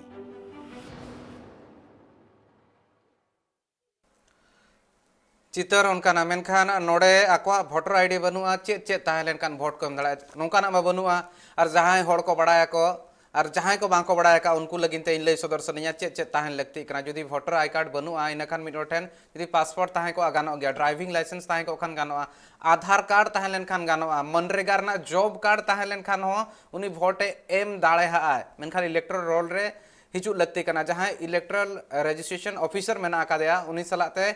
ᱪᱤᱛᱟᱹᱨ ᱚᱱᱠᱟᱱᱟ, ᱢᱮᱱᱠᱷᱟᱱ ᱱᱚᱰᱮ ᱟᱠᱚᱣᱟᱜ ᱵᱷᱳᱴᱟᱨ ᱟᱭᱰᱤ ᱵᱟᱹᱱᱩᱜᱼᱟ᱾ ᱪᱮᱫ ᱪᱮᱫ ᱛᱟᱦᱮᱸ ᱞᱮᱱᱠᱷᱟᱱ ᱵᱷᱳᱴ ᱠᱚ ᱮᱢ ᱫᱟᱲᱮᱭᱟᱜᱼᱟ, ᱱᱚᱝᱠᱟᱱᱟᱜ ᱢᱟ ᱵᱟᱹᱱᱩᱜᱼᱟ᱾ ᱟᱨ ᱡᱟᱦᱟᱸᱭ ᱦᱚᱲ ᱠᱚ ᱵᱟᱲᱟᱭᱟᱠᱚ ᱟᱨ ᱡᱟᱦᱟᱸᱭ ᱠᱚ ᱵᱟᱝ ᱠᱚ ᱵᱟᱲᱟᱭ ᱟᱠᱟᱫ, ᱩᱱᱠᱩ ᱞᱟᱹᱜᱤᱫ ᱛᱮ ᱤᱧ ᱞᱟᱹᱭ ᱥᱚᱫᱚᱨ ᱥᱟᱱᱟᱧᱟ ᱪᱮᱫ ᱪᱮᱫ ᱛᱟᱦᱮᱱ ᱞᱟᱹᱠᱛᱤᱜ ᱠᱟᱱᱟ᱾ ᱡᱩᱫᱤ ᱵᱷᱳᱴᱟᱨ ᱟᱭ ᱠᱟᱨᱰ ᱵᱟᱹᱱᱩᱜᱼᱟ, ᱤᱱᱟᱹᱠᱷᱟᱱ ᱢᱤᱫ ᱦᱚᱲ ᱴᱷᱮᱱ ᱡᱩᱫᱤ ᱯᱟᱥᱯᱳᱨᱴ ᱛᱟᱦᱮᱸ ᱠᱚᱜᱼᱟ, ᱜᱟᱱᱚᱜ ᱜᱮᱭᱟ᱾ ᱰᱨᱟᱭᱵᱷᱤᱝ ᱞᱟᱭᱥᱮᱱᱥ ᱛᱟᱦᱮᱸ ᱠᱚᱜ ᱠᱷᱟᱱ ᱜᱟᱱᱚᱜᱼᱟ᱾ ᱟᱫᱷᱟᱨ ᱠᱟᱨᱰ ᱛᱟᱦᱮᱸ ᱞᱮᱱᱠᱷᱟᱱ ᱜᱟᱱᱚᱜᱼᱟ᱾ ᱢᱚᱱᱨᱮᱜᱟ ᱨᱮᱱᱟᱜ ᱡᱚᱵ ᱠᱟᱨᱰ ᱛᱟᱦᱮᱸ ᱞᱮᱱᱠᱷᱟᱱ ᱦᱚᱸ ᱩᱱᱤ ᱵᱷᱳᱴ ᱮ ᱮᱢ ᱫᱟᱲᱮᱭᱟᱜᱼᱟᱭ᱾ ᱢᱮᱱᱠᱷᱟᱱ ᱤᱞᱮᱠᱴᱳᱨᱟᱞ ᱨᱳᱞ ᱨᱮ ᱦᱤᱡᱩᱜ ᱞᱟᱹᱠᱛᱤ ᱠᱟᱱᱟ᱾ ᱡᱟᱦᱟᱸᱭ ᱤᱞᱮᱠᱴᱳᱨᱟᱞ ᱨᱮᱡᱤᱥᱴᱨᱮᱥᱚᱱ ᱚᱯᱷᱤᱥᱟᱨ ᱢᱮᱱᱟᱜ ᱟᱠᱟᱫᱮᱭᱟ, ᱩᱱᱤ ᱥᱟᱞᱟᱜ ᱛᱮ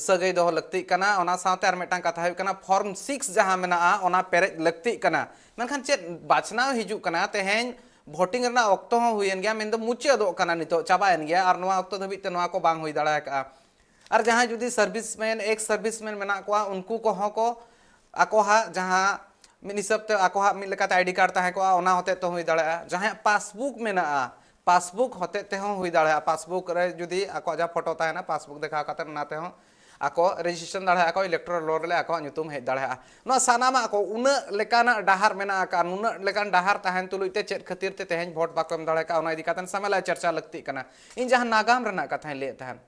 ᱥᱟᱹᱜᱟᱹᱭ ᱫᱚᱦᱚ ᱞᱟᱹᱠᱛᱤᱜ ᱠᱟᱱᱟ᱾ ᱚᱱᱟ ᱥᱟᱶᱛᱮ ᱟᱨ ᱢᱤᱫᱴᱟᱝ ᱠᱟᱛᱷᱟ ᱦᱩᱭᱩᱜ ᱠᱟᱱᱟ, ᱯᱷᱚᱨᱢ ᱥᱤᱠᱥ ᱡᱟᱦᱟᱸ ᱢᱮᱱᱟᱜᱼᱟ, ᱚᱱᱟ ᱯᱮᱨᱮᱡ ᱞᱟᱹᱠᱛᱤᱜ ᱠᱟᱱᱟ᱾ ᱢᱮᱱᱠᱷᱟᱱ ᱪᱮᱫ ᱵᱟᱪᱷᱱᱟᱣ ᱦᱤᱡᱩᱜ ᱠᱟᱱᱟ, ᱛᱮᱦᱮᱧ ᱵᱷᱳᱴᱤᱝ ᱨᱮᱱᱟᱜ ᱚᱠᱛᱚ ᱦᱚᱸ ᱦᱩᱭᱮᱱ ᱜᱮᱭᱟ, ᱢᱮᱱᱫᱚ ᱢᱩᱪᱟᱹᱫᱚᱜ ᱠᱟᱱᱟ, ᱱᱤᱛᱚᱜ ᱪᱟᱵᱟᱭᱮᱱ ᱜᱮᱭᱟ, ᱟᱨ ᱱᱚᱣᱟ ᱚᱠᱛᱚ ᱫᱷᱟᱹᱵᱤᱡ ᱛᱮ ᱱᱚᱣᱟ ᱠᱚ ᱵᱟᱝ ᱦᱩᱭ ᱫᱟᱲᱮ ᱟᱠᱟᱫᱼᱟ᱾ ᱟᱨ ᱡᱟᱦᱟᱸᱭ ᱡᱩᱫᱤ ᱥᱟᱨᱵᱷᱤᱥᱢᱮᱱ, ᱮᱠᱥ ᱥᱟᱨᱵᱷᱤᱥᱢᱮᱱ ᱢᱮᱱᱟᱜ ᱠᱚᱣᱟ, ᱩᱱᱠᱩ ᱠᱚᱦᱚᱸ ᱠᱚ ᱟᱠᱚ ᱦᱟᱸᱜ ᱡᱟᱦᱟᱸ ᱢᱤᱫ ᱦᱤᱥᱟᱹᱵ ᱛᱮ ᱟᱠᱚ ᱦᱟᱸᱜ ᱢᱤᱫ ᱞᱮᱠᱟᱛᱮ ᱟᱭᱰᱤ ᱠᱟᱨᱰ ᱛᱟᱦᱮᱸ ᱠᱚᱜᱼᱟ, ᱚᱱᱟ ᱦᱚᱛᱮᱡ ᱛᱮ ᱦᱩᱭ ᱫᱟᱲᱮᱭᱟᱜᱼᱟ᱾ ᱡᱟᱦᱟᱸᱭᱟᱜ ᱯᱟᱥᱵᱩᱠ ᱢᱮᱱᱟᱜᱼᱟ, ᱯᱟᱥᱵᱩᱠ ᱦᱚᱛᱮᱡ ᱛᱮᱦᱚᱸ ᱦᱩᱭ ᱫᱟᱲᱮᱭᱟᱜᱼᱟ᱾ ᱯᱟᱥᱵᱩᱠ ᱨᱮ ᱡᱩᱫᱤ ᱟᱠᱚᱣᱟᱜ ᱡᱟᱦᱟᱸ ᱯᱷᱳᱴᱳ ᱛᱟᱦᱮᱱᱟ, ᱯᱟᱥᱵᱩᱠ ᱫᱮᱠᱷᱟᱣ ᱠᱟᱛᱮ ᱚᱱᱟ ᱛᱮᱦᱚᱸ ᱟᱠᱚ ᱨᱮᱡᱤᱥᱴᱨᱮᱥᱚᱱ ᱫᱟᱲᱮᱭᱟᱜᱼᱟ ᱠᱚ, ᱤᱞᱮᱠᱴᱳᱨᱟᱞ ᱨᱳᱞ ᱨᱮ ᱟᱠᱚᱣᱟᱜ ᱧᱩᱛᱩᱢ ᱦᱮᱡ ᱫᱟᱲᱮᱭᱟᱜᱼᱟ᱾ ᱱᱚᱣᱟ ᱥᱟᱱᱟᱢᱟᱜ ᱠᱚ ᱩᱱᱟᱹᱜ ᱞᱮᱠᱟᱱᱟᱜ ᱰᱟᱦᱟᱨ ᱢᱮᱱᱟᱜ ᱟᱠᱟᱫ, ᱱᱩᱱᱟᱹᱜ ᱞᱮᱠᱟᱱ ᱰᱟᱦᱟᱨ ᱛᱟᱦᱮᱱ ᱛᱩᱞᱩᱡ ᱛᱮ ᱪᱮᱫ ᱠᱷᱟᱹᱛᱤᱨ ᱛᱮ ᱛᱮᱦᱮᱧ ᱵᱷᱳᱴ ᱵᱟᱠᱚ ᱮᱢ ᱫᱟᱲᱮ ᱠᱟᱜᱼᱟ, ᱚᱱᱟ ᱤᱫᱤ ᱠᱟᱛᱮ ᱥᱟᱢᱮᱞᱟᱭ ᱪᱟᱨᱪᱟ ᱞᱟᱹᱠᱛᱤᱜ ᱠᱟᱱᱟ᱾ ᱤᱧ ᱡᱟᱦᱟᱸ ᱱᱟᱜᱟᱢ ᱨᱮᱱᱟᱜ ᱠᱟᱛᱷᱟᱧ ᱞᱟᱹᱭᱮᱫ ᱛᱟᱦᱮᱱ,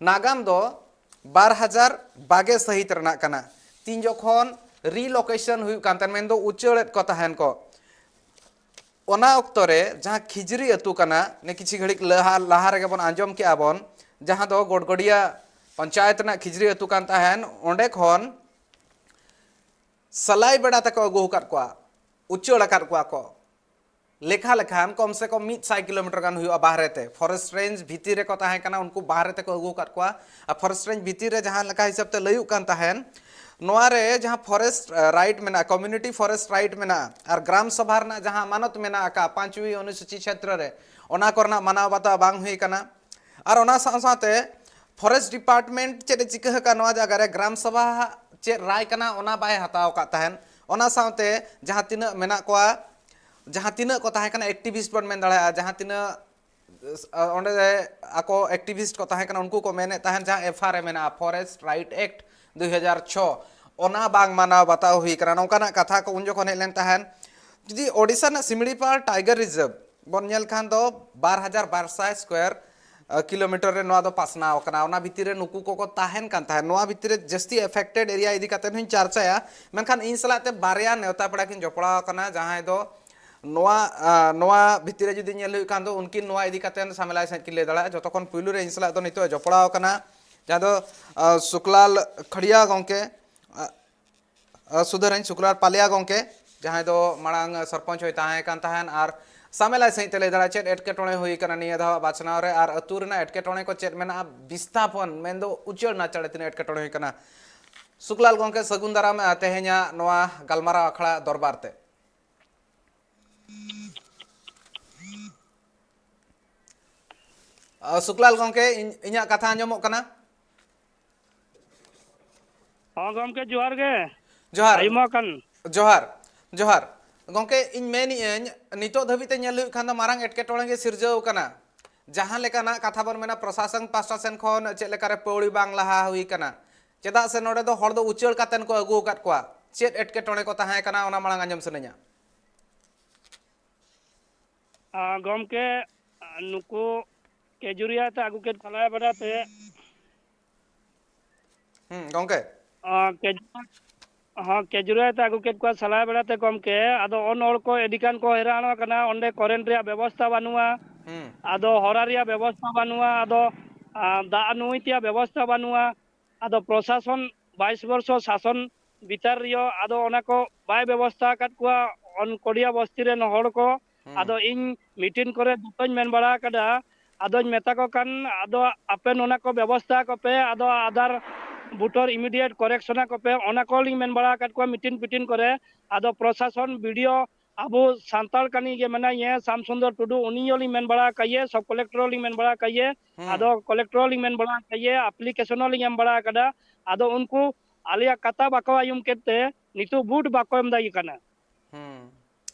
ᱱᱟᱜᱟᱢ ᱫᱚ ᱵᱟᱨ ᱦᱟᱡᱟᱨ ᱵᱟᱜᱮ ᱥᱟᱹᱦᱤᱛ ᱨᱮᱱᱟᱜ ᱠᱟᱱᱟ, ᱛᱤᱱ ᱡᱚᱠᱷᱚᱱ ᱨᱤᱞᱳᱠᱮᱥᱚᱱ ᱦᱩᱭᱩᱜ ᱠᱟᱱ ᱛᱟᱦᱮᱱ, ᱢᱮᱱᱫᱚ ᱩᱪᱟᱹᱲᱮᱫ ᱠᱚ ᱛᱟᱦᱮᱱ ᱠᱚ᱾ ᱚᱱᱟ ᱚᱠᱛᱚ ᱨᱮ ᱡᱟᱦᱟᱸ ᱠᱷᱤᱡᱽᱨᱤ ᱟᱹᱛᱩ ᱠᱟᱱᱟ, ᱱᱮ ᱠᱤᱪᱷᱤ ᱜᱷᱟᱹᱲᱤᱡ ᱞᱟᱦᱟ, ᱞᱟᱦᱟ ᱨᱮᱜᱮ ᱵᱚᱱ ᱟᱸᱡᱚᱢ ᱠᱮᱜᱼᱟ ᱵᱚᱱ, ᱡᱟᱦᱟᱸ ᱫᱚ ᱜᱚᱰᱜᱚᱰᱤᱭᱟ ᱯᱚᱧᱪᱟᱭᱮᱛ ᱨᱮᱱᱟᱜ ᱠᱷᱤᱡᱽᱨᱤ ᱟᱹᱛᱩ ᱠᱟᱱ ᱛᱟᱦᱮᱱ, ᱚᱸᱰᱮ ᱠᱷᱚᱱ ᱥᱟᱞᱟᱭ ᱵᱮᱲᱟ ᱛᱮᱠᱚ ᱟᱹᱜᱩ ᱟᱠᱟᱫ ᱠᱚᱣᱟ, ᱩᱪᱟᱹᱲ ᱟᱠᱟᱫ ᱠᱚᱣᱟ ᱠᱚ᱾ ᱞᱮᱠᱷᱟ ᱞᱮᱠᱷᱟᱱ ᱠᱚᱢ ᱥᱮ ᱠᱚᱢ ᱢᱤᱫ ᱥᱟᱭ ᱠᱤᱞᱳᱢᱤᱴᱟᱨ ᱜᱟᱱ ᱦᱩᱭᱩᱜᱼᱟ ᱵᱟᱦᱨᱮ ᱛᱮ, ᱯᱷᱚᱨᱮᱥᱴ ᱨᱮᱧᱡᱽ ᱵᱷᱤᱛᱤᱨ ᱨᱮᱠᱚ ᱛᱟᱦᱮᱸ ᱠᱟᱱᱟ, ᱩᱱᱠᱩ ᱵᱟᱦᱨᱮ ᱛᱮᱠᱚ ᱟᱹᱜᱩ ᱟᱠᱟᱫ ᱠᱚᱣᱟ᱾ ᱟᱨ ᱯᱷᱚᱨᱮᱥᱴ ᱨᱮᱧᱡᱽ ᱵᱷᱤᱛᱤᱨ ᱨᱮ ᱡᱟᱦᱟᱸ ᱞᱮᱠᱟ ᱦᱤᱥᱟᱹᱵ ᱛᱮ ᱞᱟᱹᱭᱩᱜ ᱠᱟᱱ ᱛᱟᱦᱮᱱ, ᱱᱚᱣᱟ ᱨᱮ ᱡᱟᱦᱟᱸ ᱯᱷᱚᱨᱮᱥᱴ ᱨᱟᱭᱤᱴ ᱢᱮᱱᱟᱜᱼᱟ, ᱠᱚᱢᱤᱭᱩᱱᱤᱴᱤ ᱯᱷᱚᱨᱮᱥᱴ ᱨᱟᱭᱤᱴ ᱢᱮᱱᱟᱜᱼᱟ, ᱟᱨ ᱜᱨᱟᱢ ᱥᱚᱵᱷᱟ ᱨᱮᱱᱟᱜ ᱡᱟᱦᱟᱸ ᱢᱟᱱᱚᱛ ᱢᱮᱱᱟᱜ ᱟᱠᱟᱫ ᱯᱟᱸᱪᱣᱤ ᱚᱱᱩᱥᱩᱪᱤ ᱪᱷᱮᱛᱨᱚ ᱨᱮ, ᱚᱱᱟ ᱠᱚᱨᱮᱱᱟᱜ ᱢᱟᱱᱟᱣ ᱵᱟᱛᱟᱣ ᱵᱟᱝ ᱦᱩᱭ ᱟᱠᱟᱱᱟ᱾ ᱟᱨ ᱚᱱᱟ ᱥᱟᱶ ᱥᱟᱶᱛᱮ ᱯᱷᱚᱨᱮᱥᱴ ᱰᱤᱯᱟᱨᱴᱢᱮᱱᱴ ᱪᱮᱫ ᱮ ᱪᱤᱠᱟᱹ ᱟᱠᱟᱫ ᱱᱚᱣᱟ ᱡᱟᱭᱜᱟ ᱨᱮ, ᱜᱨᱟᱢ ᱥᱚᱵᱷᱟ ᱪᱮᱫ ᱨᱟᱭ ᱠᱟᱱᱟ, ᱚᱱᱟ ᱵᱟᱭ ᱦᱟᱛᱟᱣ ᱟᱠᱟᱫ ᱛᱟᱦᱮᱱ᱾ ᱚᱱᱟ ᱥᱟᱶᱛᱮ ᱡᱟᱦᱟᱸ ᱛᱤᱱᱟᱹᱜ ᱢᱮᱱᱟᱜ ᱠᱚᱣᱟ, ᱡᱟᱦᱟᱸ ᱛᱤᱱᱟᱹᱜ ᱠᱚ ᱛᱟᱦᱮᱸ ᱠᱟᱱᱟ, ᱮᱠᱴᱤᱵᱷᱤᱥᱴ ᱵᱚᱱ ᱢᱮᱱ ᱫᱟᱲᱮᱭᱟᱜᱼᱟ, ᱡᱟᱦᱟᱸ ᱛᱤᱱᱟᱹᱜ ᱚᱸᱰᱮ ᱟᱠᱚ ᱮᱠᱴᱤᱵᱷᱤᱥᱴ ᱠᱚ ᱛᱟᱦᱮᱸ ᱠᱟᱱᱟ, ᱩᱱᱠᱩ ᱠᱚ ᱢᱮᱱᱮᱫ ᱛᱟᱦᱮᱱ, ᱡᱟᱦᱟᱸ ᱮᱯᱷ ᱟᱨ ᱮ ᱢᱮᱱᱟᱜᱼᱟ, ᱯᱷᱚᱨᱮᱥᱴ ᱨᱟᱭᱤᱴ ᱮᱠᱴ ᱫᱩᱭ ᱦᱟᱡᱟᱨ ᱪᱷᱚ, ᱚᱱᱟ ᱵᱟᱝ ᱢᱟᱱᱟᱣ ᱵᱟᱛᱟᱣ ᱦᱩᱭ ᱠᱟᱱᱟ, ᱱᱚᱝᱠᱟᱱᱟᱜ ᱠᱟᱛᱷᱟ ᱠᱚ ᱩᱱ ᱡᱚᱠᱷᱚᱱ ᱦᱮᱡ ᱞᱮᱱ ᱛᱟᱦᱮᱸᱫ᱾ ᱡᱩᱫᱤ ᱳᱰᱤᱥᱟ ᱨᱮᱱᱟᱜ ᱥᱤᱢᱲᱤᱯᱟᱲ ᱴᱟᱭᱜᱟᱨ ᱨᱤᱡᱟᱨᱵᱷ ᱵᱚᱱ ᱧᱮᱞ ᱠᱷᱟᱱ ᱫᱚ ᱵᱟᱨ ᱦᱟᱡᱟᱨ ᱵᱟᱨ ᱥᱟᱭ ᱥᱠᱚᱭᱟᱨ ᱠᱤᱞᱳᱢᱤᱴᱟᱨ ᱨᱮ ᱱᱚᱣᱟ ᱫᱚ ᱯᱟᱥᱱᱟᱣ ᱟᱠᱟᱱᱟ᱾ ᱚᱱᱟ ᱵᱷᱤᱛᱤᱨ ᱨᱮ ᱱᱩᱠᱩ ᱠᱚᱠᱚ ᱛᱟᱦᱮᱱ ᱠᱟᱱ ᱛᱟᱦᱮᱸᱫ᱾ ᱱᱚᱣᱟ ᱵᱷᱤᱛᱤᱨ ᱨᱮ ᱡᱟᱹᱥᱛᱤ ᱮᱯᱷᱮᱠᱴᱮᱰ ᱮᱨᱤᱭᱟ ᱤᱫᱤ ᱠᱟᱛᱮ ᱦᱚᱧ ᱪᱟᱨᱪᱟᱭᱟ, ᱢᱮᱱᱠᱷᱟᱱ ᱤᱧ ᱥᱟᱞᱟᱜ ᱛᱮ ᱵᱟᱨᱭᱟ ᱱᱮᱣᱛᱟ ᱯᱮᱲᱟ ᱠᱤᱱ ᱡᱚᱯᱲᱟᱣ ᱟᱠᱟᱱᱟ, ᱡᱟᱦᱟᱸᱭ ᱫᱚ ᱱᱚᱣᱟ ᱱᱚᱣᱟ ᱵᱷᱤᱛᱤᱨ ᱨᱮ ᱡᱩᱫᱤ ᱧᱮᱞ ᱦᱩᱭᱩᱜ ᱠᱷᱟᱱ ᱫᱚ ᱩᱱᱠᱤᱱ ᱱᱚᱣᱟ ᱤᱫᱤ ᱠᱟᱛᱮ ᱥᱟᱢᱮᱞᱟᱭ ᱥᱟᱺᱦᱤᱡ ᱠᱤᱱ ᱞᱟᱹᱭ ᱫᱟᱲᱮᱭᱟᱜᱼᱟ᱾ ᱡᱚᱛᱚ ᱠᱷᱚᱱ ᱯᱩᱭᱞᱩ ᱨᱮ ᱤᱧ ᱥᱟᱞᱟᱜ ᱫᱚ ᱱᱤᱛᱚᱜ ᱮ ᱡᱚᱯᱲᱟᱣ ᱟᱠᱟᱱᱟ, ᱡᱟᱦᱟᱸᱭ ᱫᱚ ᱥᱩᱠᱞᱟᱞ ᱠᱷᱟᱲᱤᱭᱟ ᱜᱚᱢᱠᱮ, ᱥᱩᱫᱷᱟᱹᱨᱟᱹᱧ ᱥᱩᱠᱞᱟᱞ ᱯᱟᱞᱤᱭᱟ ᱜᱚᱢᱠᱮ, ᱡᱟᱦᱟᱸᱭ ᱫᱚ ᱢᱟᱲᱟᱝ ᱥᱚᱨᱯᱚᱧᱪ ᱦᱚᱸᱭ ᱛᱟᱦᱮᱸ ᱠᱟᱱ ᱛᱟᱦᱮᱸᱱ᱾ ᱟᱨ ᱥᱟᱢᱮᱞᱟᱭ ᱥᱟᱺᱦᱤᱡ ᱛᱮ ᱞᱟᱹᱭ ᱫᱟᱲᱮᱭᱟᱜᱼᱟ ᱪᱮᱫ ᱮᱴᱠᱮᱴᱚᱬᱮ ᱦᱩᱭ ᱟᱠᱟᱱᱟ ᱱᱤᱭᱟᱹ ᱫᱷᱟᱣ ᱵᱟᱪᱷᱱᱟᱣ ᱨᱮ, ᱟᱨ ᱟᱹᱛᱩ ᱨᱮᱱᱟᱜ ᱮᱴᱠᱮᱴᱚᱬᱮ ᱠᱚ ᱪᱮᱫ ᱢᱮᱱᱟᱜᱼᱟ, ᱵᱤᱥᱛᱷᱟᱯᱚᱱ ᱢᱮᱱᱫᱚ ᱩᱪᱟᱹᱲ ᱱᱟᱪᱟᱲ ᱛᱤᱱᱟᱹᱜ ᱮᱴᱠᱮᱴᱚᱬᱮ ᱦᱩᱭ ᱟᱠᱟᱱᱟ᱾ ᱥᱩᱠᱞᱟᱞ ᱜᱚᱢᱠᱮ, ᱥᱟᱹᱜᱩᱱ ᱫᱟᱨᱟᱢ ᱛᱮᱦᱮᱧᱟᱜ ᱱᱚᱣᱟ ᱜᱟᱞᱢᱟᱨᱟᱣ ᱟᱠᱷᱲᱟ ᱫᱚᱨᱵᱟᱨ ᱛᱮ᱾ ᱥᱩᱠᱞᱟᱞ ᱜᱚᱢᱠᱮ, ᱤᱧᱟᱹᱜ ᱠᱟᱛᱷᱟ ᱟᱸᱡᱚᱢᱚᱜ ᱠᱟᱱᱟ? ᱦᱚᱸ ᱜᱚᱢᱠᱮ, ᱡᱚᱦᱟᱨ ᱜᱮ᱾ ᱡᱚᱦᱟᱨ᱾ ᱟᱸᱡᱚᱢᱚᱜ ᱠᱟᱱ᱾ ᱡᱚᱦᱟᱨ᱾ ᱡᱚᱦᱟᱨ᱾ ᱜᱚᱢᱠᱮ, ᱤᱧ ᱢᱮᱱᱮᱫ ᱟᱹᱧ, ᱱᱤᱛᱚᱜ ᱫᱷᱟᱹᱵᱤᱡ ᱛᱮ ᱧᱮᱞ ᱦᱩᱭᱩᱜ ᱠᱷᱟᱱ ᱫᱚ ᱢᱟᱨᱟᱝ ᱮᱴᱠᱮᱴᱚᱬᱮ ᱜᱮ ᱥᱤᱨᱡᱟᱹᱣ ᱠᱟᱱᱟ᱾ ᱡᱟᱦᱟᱸ ᱞᱮᱠᱟᱱᱟᱜ ᱠᱟᱛᱷᱟ ᱵᱚᱱ ᱢᱮᱱᱟ, ᱯᱨᱚᱥᱟᱥᱚᱱ ᱯᱟᱦᱴᱟ ᱥᱮᱱ ᱠᱷᱚᱱ ᱪᱮᱫ ᱞᱮᱠᱟᱨᱮ ᱯᱟᱹᱣᱲᱤ ᱵᱟᱝ ᱞᱟᱦᱟ ᱦᱩᱭ ᱠᱟᱱᱟ, ᱪᱮᱫᱟᱜ ᱥᱮ ᱱᱚᱰᱮ ᱫᱚ ᱦᱚᱲ ᱫᱚ ᱩᱪᱟᱹᱲ ᱠᱟᱛᱮᱱ ᱠᱚ ᱟᱹᱜᱩ ᱟᱠᱟᱫ ᱠᱚᱣᱟ᱾ ᱪᱮᱫ ᱮᱴᱠᱮᱴᱚᱬᱮ ᱠᱚ ᱛᱟᱦᱮᱸ ᱠᱟᱱᱟ, ᱚᱱᱟ ᱢᱟᱲᱟᱝ ᱟᱸᱡᱚᱢ ᱥᱟᱱᱟᱧᱟ᱾ ᱟᱸ, ᱜᱚᱢᱠᱮ, ᱱᱩᱠᱩ ᱠᱮᱡᱩᱨᱤᱭᱟ ᱛᱮ ᱟᱹᱜᱩ ᱠᱮᱫ ᱠᱚᱣᱟ ᱵᱟᱲᱟ ᱛᱮ᱾ ᱦᱩᱸ, ᱜᱚᱢᱠᱮ᱾ ᱟᱸ, ᱠᱮᱡ-, ᱦᱚᱸ, ᱠᱮᱡᱩᱨᱤᱭᱟ ᱛᱮ ᱟᱹᱜᱩ ᱠᱮᱫ ᱠᱚᱣᱟ ᱥᱟᱞᱟ ᱵᱮᱲᱟ ᱛᱮ ᱜᱚᱢᱠᱮ᱾ ᱟᱫᱚ ᱚᱱ ᱦᱚᱲ ᱠᱚ ᱟᱹᱰᱤ ᱜᱟᱱ ᱠᱚ ᱦᱚᱭᱨᱟᱱ ᱟᱠᱟᱱᱟ᱾ ᱚᱸᱰᱮ ᱠᱚᱨᱮᱱᱴ ᱨᱮᱭᱟᱜ ᱵᱮᱵᱚᱥᱛᱷᱟ ᱵᱟᱹᱱᱩᱜᱼᱟ᱾ ᱦᱩᱸ᱾ ᱟᱫᱚ ᱦᱚᱨᱟ ᱨᱮᱭᱟᱜ ᱵᱮᱵᱚᱥᱛᱷᱟ ᱵᱟᱹᱱᱩᱜᱼᱟ᱾ ᱟᱫᱚ, ᱟᱸ, ᱫᱟᱜ ᱧᱩᱭ ᱛᱮᱭᱟᱜ ᱵᱮᱵᱚᱥᱛᱷᱟ ᱵᱟᱹᱱᱩᱜᱼᱟ᱾ ᱟᱫᱚ ᱯᱨᱚᱥᱟᱥᱚᱱ ᱵᱟᱭᱤᱥ ᱵᱚᱨᱥᱚ ᱥᱟᱥᱚᱱ ᱵᱷᱤᱛᱟᱨ ᱨᱮᱭᱚ ᱟᱫᱚ ᱚᱱᱟ ᱠᱚ ᱵᱟᱭ ᱵᱮᱵᱚᱥᱛᱷᱟ ᱟᱠᱟᱫ ᱠᱚᱣᱟ ᱚᱱᱠᱚᱰᱤᱭᱟ ᱵᱚᱥᱛᱤ ᱨᱮᱱ ᱦᱚᱲ ᱠᱚ᱾ ᱦᱩᱸ᱾ ᱟᱫᱚ ᱤᱧ ᱢᱤᱴᱤᱝ ᱠᱚᱨᱮ ᱡᱚᱛᱚᱧ ᱢᱮᱱ ᱵᱟᱲᱟ ᱟᱠᱟᱫᱟ, ᱟᱫᱚᱧ ᱢᱮᱛᱟ ᱠᱚ ᱠᱟᱱ, ᱟᱫᱚ ᱟᱯᱮ ᱱᱚᱣᱟ ᱠᱚ ᱵᱮᱵᱚᱥᱛᱷᱟ ᱠᱚᱯᱮ, ᱟᱫᱚ ᱟᱫᱟᱨ ᱵᱷᱳᱴᱟᱨ ᱤᱢᱤᱰᱤᱭᱮᱴ ᱠᱚᱨᱮᱠᱥᱚᱱᱟ ᱠᱚᱯᱮ, ᱚᱱᱟ ᱠᱚᱞᱤᱧ ᱢᱮᱱ ᱵᱟᱲᱟ ᱟᱠᱟᱫ ᱠᱚᱣᱟ ᱢᱤᱴᱤᱝ ᱯᱤᱴᱤᱝ ᱠᱚᱨᱮ᱾ ᱟᱫᱚ ᱯᱨᱚᱥᱟᱥᱚᱱ, ᱵᱤ ᱰᱤ ᱳ, ᱟᱵᱚ ᱥᱟᱱᱛᱟᱲ ᱠᱟᱱᱤ ᱜᱮ ᱢᱮᱱᱟᱭᱟ ᱥᱟᱢ ᱥᱩᱱᱫᱚᱨ ᱴᱩᱰᱩ, ᱩᱱᱤ ᱦᱚᱸᱞᱤᱧ ᱢᱮᱱ ᱵᱟᱲᱟ ᱟᱠᱟᱫ ᱜᱮᱭᱟ, ᱥᱚᱵ ᱠᱚᱞᱮᱠᱴᱚᱨ ᱦᱚᱸᱞᱤᱧ ᱢᱮᱱ ᱵᱟᱲᱟ ᱟᱠᱟᱫ ᱜᱮᱭᱟ᱾ ᱦᱩᱸ᱾ ᱟᱫᱚ ᱠᱚᱞᱮᱠᱴᱚᱨ ᱦᱚᱸᱞᱤᱧ ᱢᱮᱱ ᱵᱟᱲᱟ ᱟᱠᱟᱫ ᱜᱮᱭᱟ, ᱟᱯᱞᱤᱠᱮᱥᱚᱱ ᱦᱚᱸᱞᱤᱧ ᱮᱢ ᱵᱟᱲᱟ ᱟᱠᱟᱫᱟ᱾ ᱟᱫᱚ ᱩᱱᱠᱩ ᱟᱞᱮᱭᱟᱜ ᱠᱟᱛᱷᱟ ᱵᱟᱠᱚ ᱟᱸᱡᱚᱢ ᱠᱮᱫ ᱛᱮ ᱱᱤᱛᱚᱜ ᱵᱷᱳᱴ ᱵᱟᱠᱚ ᱮᱢ ᱫᱟᱲᱮᱭᱟᱜ ᱠᱟᱱᱟ᱾ ᱦᱩᱸ᱾